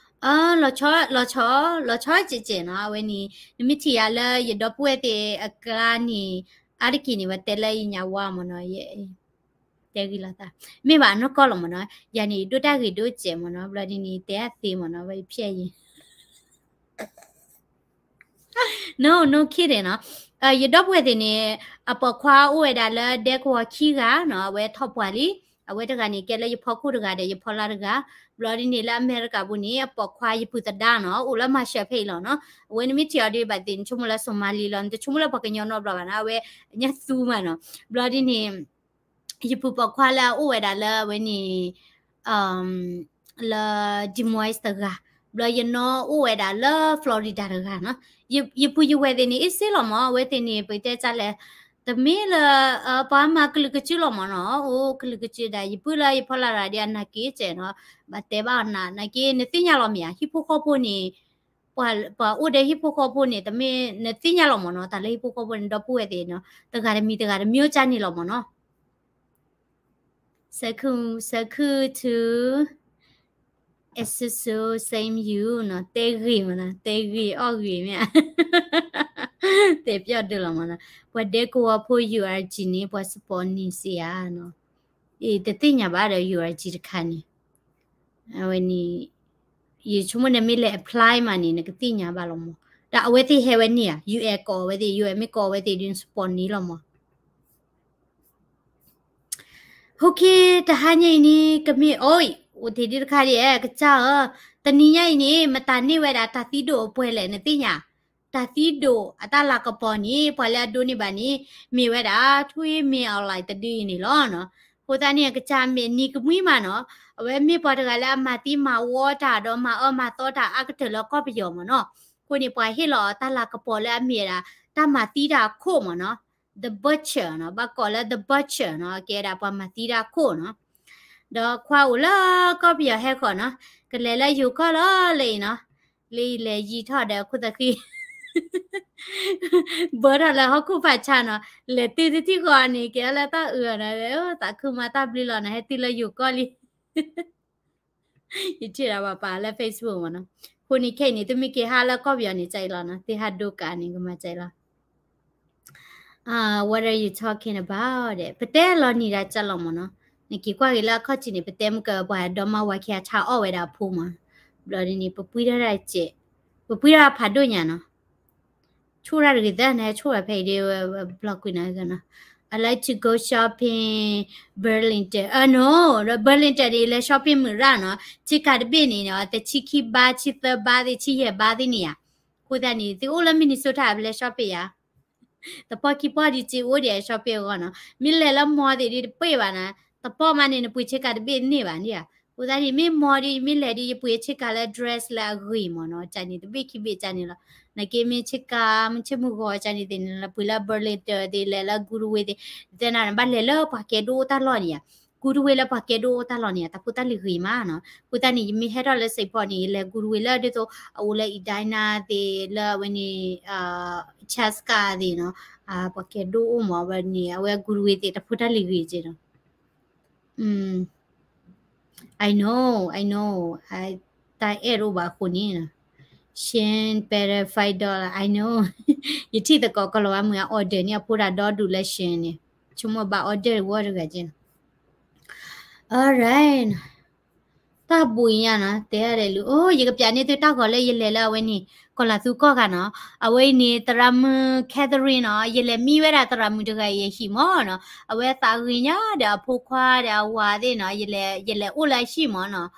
အ လီၤဆီ လီၤဆီ လီၤဆီကဲးကဲးနီၤ, အဝဲန့ၣ် နမ့ၢ်ထံၣ်ယၤလၢယဒီပုၢ်ဝဲၢ်သ့ၣ်အကျါန့ၣ် အါတက့ၢ်န့ၣ် ပှၤတဲလၢယညါဝါမ့ၢ်နီၤ, ယ တဲဂ့ၤလီၤသး, မ့ၢ်ဘၣ်အနီၢ်ကီၢ်လီၤမ့ၢ်နီၤ, ယၤန့ၣ် ယဒိၣ်တၢ်ဂ့ၤဒိၣ်စဲးမ့ၢ်နီၤ, ဘျီဒ်န့ၣ် တဲအသ့မ့ၢ်နီၤ, ဝဲဖျဲၣ်ယံၤ No, no kidding နီၤ, ယဒီပုၢ်ဝဲၢ်သ့ၣ်န့ၣ် အပိာ်ခွါအိၣ်ဝဲဒၣ်လၢဒဲကဝီၤခံဂၤနီၤ, အဝဲထီၣ်ပှၢ်လံ, အဝဲတဂၤန့ၣ် ကဲလၢယဖီခိၣ်တဂၤဒီး ယဖီလာ်တဂၤ, ဘျီဒ်န့ၣ် လၢအမဲရကၤပူၤန့ၣ် အပိာ်ခွါယပုၢ်သဒါနီၤ, အိၣ်လၢ Marshall ဖဲအံၤလီၤနီၤ, အဝဲနမ့ၢ်ထံၣ်အီၤဒ်ဘၣ်သ့ၣ် နဆိကမိၣ်လၢ Somali လီၤ, နတဆိကမိၣ်လၢပှၤကညီနီတဘျီဘၣ်နီၤ, အဝဲညါသူမးနီၤ, ဘျီဒ်န့ၣ် ယပုၢ်ပိာ်ခွါလၢအအိၣ်ဝဲဒၣ်လၢအဝဲန့ၣ် လၢ Des Moines တဂၤ, ဘျီယနီၢ်အိၣ်ဝဲဒၣ်လၢ Florida တဂၤနီၤ, ယပုၢ်ယဝဲၢ်သ့ၣ်န့ၣ် အ့ၣ်စ့လီၤမ့ၢ်, အဝဲသ့ၣ်န့ၣ် ပတဲတၢ်လဲၣ်, တမ့ၢ်လၢ ပှၤမၤကလုာ်ကစုလီၤမ့ၢ်နီၤ, အိၣ်ကလုာ်ကစုဒၣ် ယပုၢ်လၢယဖီလာ်တဂၤဒီးအနာ်က့ၤစဲးနီၤ, ဘၣ်တဲဘၣ်အီၤနၤ နာ်က့ၤ နသ့ၣ်ညါလီၤမ့ၢ်ဧါ, ဟံၣ်ဖိဃီဖိန့ၣ် ပှၤအိၣ်ဒီးဟံၣ်ဖိဃီဖိန့ၣ် တမ့ၢ်နသ့ၣ်ညါလီၤမ့ၢ်နီၤ, တၢ်လၢဟံၣ်ဖိဃီဖိန့ၣ် ဒီပုၢ်ဝဲၢ်သ့ၣ်နီၤ, တဂၤတမံၤတဂၤတမံၤကန့ၣ်လီၤမ့ၢ်နီၤ. စဲခု စဲခု to အဲၣ်စူ same you နီၤ, တဲဂ့ၤမ့ၢ်နီၤ, တဲဂ့ၤအီၣ်ဂ့ၤမ့ၢ်ဧါ, တဲပျီၣ်ဒုလီၤမ့ၢ်နီၤ, ပှၤဒဲကဝီၤဖိ URG န့ၣ် ပှၤ support န့ၢ်စ့ဧါနီၤ, အ့ၣ် တသ့ၣ်ညါဘၣ်ဒီး URG တခါန့ၣ် အဝဲန့ၣ် ယဆိကမိၣ်နမ့ၢ်လဲၤ apply မးန့ၣ် နကသ့ၣ်ညါဘၣ်လီၤမ့ၢ်, ဒီးအဝဲသ့ၣ်ဟဲဝဲန့ၣ်ဧါ, ယုၢ်အဲၣ်ကိးဝဲသ့ၣ်, ယုၢ်အဲၣ်မ့ၢ်ကိးဝဲသ့ၣ်ဒီး support န့ၢ်လီၤမ့ၢ်. ဟိၣ်ခ့ တဟါညါအံၤန့ၣ် ကမ့ၢ် အိၣ် အိၣ်တ့ၢ်ဒ်တခါဒ်အဲ ကစၢ်ဧၢ, တနံၤညါအံၤန့ၣ် မတၤန့ၢ်ဝဲဒၣ်တၢ်သံဒိၣ်အပှဲၤလဲၣ် နသ့ၣ်ညါ, တၢ်သံဒိၣ်အတၢ်လၤကပီၤန့ၣ် ပှၤလၢအဒိးန့ၢ်ဘၣ်န့ၣ် မ့ၢ်ဝဲဒၣ် ထွံၣ်မ့ၢ်အီၤလၢတဒုအံၤန့ၣ်လီၤနီၤ. အဃိသတးန့ၣ် အကစၢ်မဲာ်နံၤကမှံမးနီၤ, အဝဲမ့ၢ်ပှၤတဂၤလၢအမၤသံမၤဝီတၢ်ဒီးမၤအၢမၤသီတၢ်အါကတၢၢ်လၢကီၢ်ပယီၤမးနီၤ. အဃိန့ၣ် ပှၤဟ့ၣ်လီၤအီၤတၢ်လၤကပီၤလၢအမ့ၢ်ဝဲဒၣ် တၢ်မၤသံတၢ်အခိၣ်မးနီၤ, The Butcher နီၤ, ဘၣ်ကိးလၢ The Butcher နီၤ, ကဲဒၣ်ပှၤမၤသံတၢ်အခိၣ်နီၤ. ဒီးခွါအိၣ်လၢကီၢ်ပယီၤဟဲဃီၤနီၤ, ကလဲၤလၢယိၤကီၢ်လီၤလၢအံၤနီၤ, လၢယလဲၤယံာ်ထီၣ်ဒီးခိၣ်သဃံ ဘၢထီၣ်လၢဟီၣ်ခိၣ်ဖးဆါနီၤ, လဲၤတုၤတထံၣ်ဃီန့ၣ် ကဲလၢတၢ်အုးနီၤ, သးခုမၤတၢ်ဘျုးလီၤနီၤ, ဟဲတုၤလၢယိၤကီၢ်လံ. ယထံၣ်ဒၣ်ပှၤပာ်လၢ Facebook မးနီၤ. အဃိန့ၣ်ခဲအံၤန့ၣ် သုမ့ၢ်က့ၤဟးလၢကီၢ်ပယီၤန့ၣ် ကၠဲးလီၤနီၤ, သုဟးဒိကးန့ၣ် ကမၤကၠဲးလီၤ. What are you talking about? ပတဲလီၤနံၤဒၣ်ကၠဲးလီၤမးနီၤ. နက့ၤကွၢ်က့ၤလၢအခီၣ်ထံးန့ၣ် ပတဲမုၢ်ကပှၤဒီမါဝၤခံအဆါအီၣ်ဝဲဒၣ်အဖိမး. ဘျီဒ်န့ၣ် ပပှံထီၣ်ဒၣ်ကဲး, ပပှံထီၣ်ဖးဒိၣ်ညါနီၤ. ဆိၣ်တၢ်တဂ့ၤသၢနဆိၣ်ဝဲဖဲအံၤဒ် ဘျီကွံာ်နီၤနီၤ. I like to go shopping Burlington. အ no, Burlington န့ၣ် လဲၤ shopping မုာ်ရၣ်နီၤ. ဆ့ကၤတဘ့ၣ်န့ၣ်နီၤ တဆံခံဘး ဆံသၢဘးသ့ၣ် ဆံယဲၢ်ဘးသ့ၣ်န့ၣ်ဧါ. အဃိသတးန့ၣ် သုအိၣ်လၢ Minnesota လဲၤ shopping ဧါ. တပီၢ်ခံပီၢ်ဒံးစ့အိၣ်ဒံး shopping အဂီၢ်နီၤ. မ့ၢ်လဲၤလၢ mall သ့ၣ်ဒံးတပှဲၤဘၣ်နီၤ. တပီၢ်မးန့ၣ် နပှ့ၤဆ့ကၤတဘ့ၣ်န့ၢ်ဘၣ်န့ၣ်ဧါ. အဃိသတးန့ၣ် မ့ၢ် mall ဒံး မ့ၢ်လဲၤဒံး ယပှ့ၤဆ့ကၤလၢ dress လၢအဂ့ၤမ့ၢ်နီၤ. ကန့ၣ်တဘ့ၣ်ခံဘ့ၣ်ကန့ၣ်လီၤ. နာ်က့မ့ၢ်ဆ့ကၤ မ့ၢ်ဆ့မုၢ်ဂီၤကန့ၣ်သ့ၣ်န့ၣ် လၢပှ့ၤလၢ Burlington သ့ၣ် လဲၤလၢ Goodwill သ့ၣ် သနာ်ဘၣ်လဲၤလၢပှၤကဲဒိၣ်အိၣ်တၢ်လီၢ်န့ၣ်ဧါ. Goodwill လၢပှၤကဲဒိၣ်အိၣ်တၢ်လီၢ်န့ၣ် တၢ်ဖိတၢ်လံၤဂ့ၤမးနီၤ. အဃိသတးန့ၣ် ယမ့ၢ်ဟဲထီၣ်လၢ Saint Paul န့ၣ် ယလဲၤ Goodwill လၢဒ်သိး အအိၣ်လၢ Edina သ့ၣ် လၢအဝဲန့ၣ် Chaska သ့ၣ်နီၤ. ပှၤကဲဒိၣ်အိၣ်မးဝဲန့ၣ် အဝဲ Goodwill သ့ၣ် တၢ်ဖိတၢ်လံၤဂ့ၤက့နီၤ. I know, I know. တၢ်အဲၣ်ဒိးဘၣ်အဃိန့ၣ်နီၤ. Shein better five dollar, I know. ယထံၣ်သကိးကီၤလၤဝါမုၣ်အ order န့ၣ် အဖိတၢ်ဒီဒူၣ်လၢ Shein န့ၣ် ဆိကမိၣ်ဘၣ် order ဝီတဂၤက့နီၤ. Alright. တၢ်ဘှံးညါနီၤ တဲဒ်လဲၣ်လံ. အိ ယကပျးန့ၢ်သုတၢ်ဂီၤလၢယလဲၤလၢအဝဲန့ၣ် ကီၤလၤသူကီၢ်ဂၤနီၤ. အဝဲအံၤန့ၣ် သရၣ်မုၣ် Catherine နီၤ, ယလဲၤမံဝဲဒၣ်သရၣ်မုၣ်တဂၤအံၤအဟံၣ်မ့ၢ်နီၤ. အဝဲသးဂ့ၤညါဒီးအဖိခွါဒီးအဝၤသ့ၣ်နီၤ, ယလဲၤအိၣ်လၢအဟံၣ်မ့ၢ်နီၤ.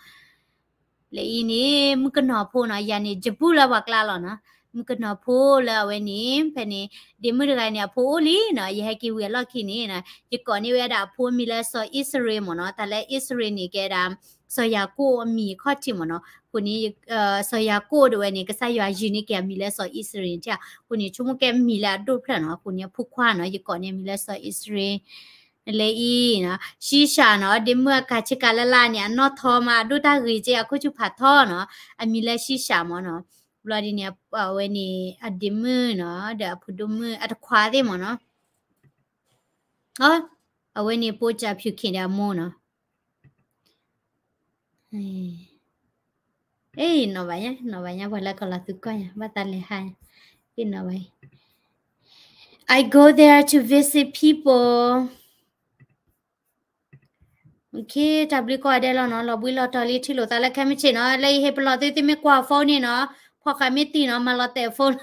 လၢအံၤန့ၣ် မုၣ်ကနီၤဖိနီၤ, ယၤန့ၣ် ယဘူၣ်လၢပှၤကျါလီၤနီၤ. မုၣ်ကနီၤဖိလၢအဝဲန့ၣ် ဖဲန့ၣ် ဒ့မုၣ်တဂၤန့ၣ် အဖိအိၣ်လံနီၤ, ယဟဲက့ၤဝံၤအလီၢ်ခံန့ၣ်နီၤ, ယကိးန့ၢ်ဝဲဒၣ်အဖိအမံၤလၢစီၤ Israel မ့ၢ်နီၤ. တၢ်လၢ Israel န့ၣ် ကဲဒၣ် စီၤယၤကိာ်အမံၤအခီၣ်ထံးမ့ၢ်နီၤ. အဃိန့ၣ် စီၤယၤကိာ်ဒၣ်ဝဲန့ၣ် ကစၢ်ယွၤယုၢ်န့ၢ်က့ၤအမံၤလၢစီၤ Israel န့ၣ်ဧါ. အဃိန့ၣ် ဆိကမိၣ်ကဲမံၤလၢအဒိၣ်ဖျၢၣ်နီၤ. အဃိန့ၣ် အဖိခွါနီၤ ယကိးန့ၢ်အမံၤလၢစီၤ Israel လၢအံၤနီၤ. ရှံၡးနီၤ, ဒ့မုၣ်အကၤဆ့ကၤလၢ်လၢ်န့ၣ် အနီၢ်ထီမး အဒိၣ်တၢ်ဂ့ၤက့ အခိၣ်ဆူၣ်ဖးထီနီၤ. အမံၤလၢရှံၡးမ့ၢ်နီၤ. ဘျီဒ်န့ၣ် အဝဲန့ၣ် အဒ့မုၣ်နီၤ ဒီးအဖိဒိၣ်မုၣ်အတခွါသ့ၣ်မ့ၢ်နီၤ. အဝဲန့ၣ် ပိကၠးဖၠူၣ်ခ့ၣ်ဒီးအမိၢ်နီၤ. အ့ နီၢ်ဘၣ်ညါ နီၢ်ဘၣ်ညါ ပှၤလၢကီၤလၤသူကီၢ်ညါ ဘၣ်သးလဲၤဟါညါ. အ့ နီၢ်ဘၣ် I go there to visit people. Okay, တၢ်ဘျုးကိးဂၤဒဲးလီၤနီၤ, လီၤဘှံးလီၤတီၤလံ ထံၣ်လိာ်သးလၢခဲမုၢ်ဆ့ၣ်နီၤ, လၢယဟ့ၣ်ပလီၢ်သု သုမ့ၢ်ကွၢ် phone န့ၣ်နီၤ, ဖီၣ်ဃာ်မ့ၢ်တံၢ်နီၤ, မၤလီၤတဲာ် phone,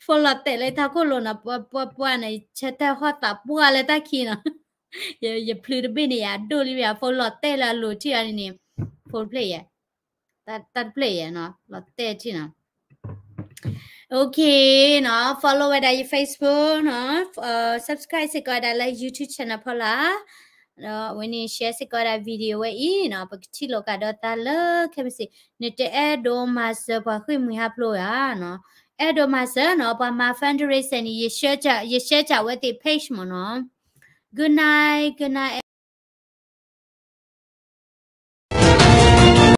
phone လီၤတဲာ်လၢတၢ်ခိၣ်လိၤနီၤ, ပှၤပှၤန့ၣ် ဆၢထၢၣ်ဟီၣ်သးပှၢ်လၢတၢ်ခံနီၤ, ယဖျုးတဘ့ၣ်န့ၣ် ယၤဒိၣ်လံဝဲ phone လီၤတဲာ်လၢအလိၤထံၣ်အီၤန့ၣ်န့ၣ်, phone တဖျၢၣ်ယဲ, တၢ်တဖျၢၣ်ယဲနီၤ, လီၤတဲာ်ထံၣ်နီၤ. Okay နီၤ, follow ဝဲဒၣ်ယ Facebook နီၤ, subscribe စ့ၢ်ကီးဝဲဒၣ်လၢ YouTube channel ဖီလာ်, ဒီးအဝဲန့ၣ် share စ့ၢ်ကီးဝဲဒၣ် video ဝဲအံၤနီၤ, ပကထံၣ်လိာ်ကဒီးသးလၢခဲမုၢ်ဆ့ၣ်, နတအဲၣ်ဒိးမၤစၢၤပှၤဃ့ၢ်မှံဟးဖျိးဧါနီၤ, အဲၣ်ဒိးမၤစၢၤနီၤ, ပှၤမၤ fundraiser န့ၣ် ယ share ဝဲသ့ၣ် page မ့ၢ်နီၤ. Good night, good night.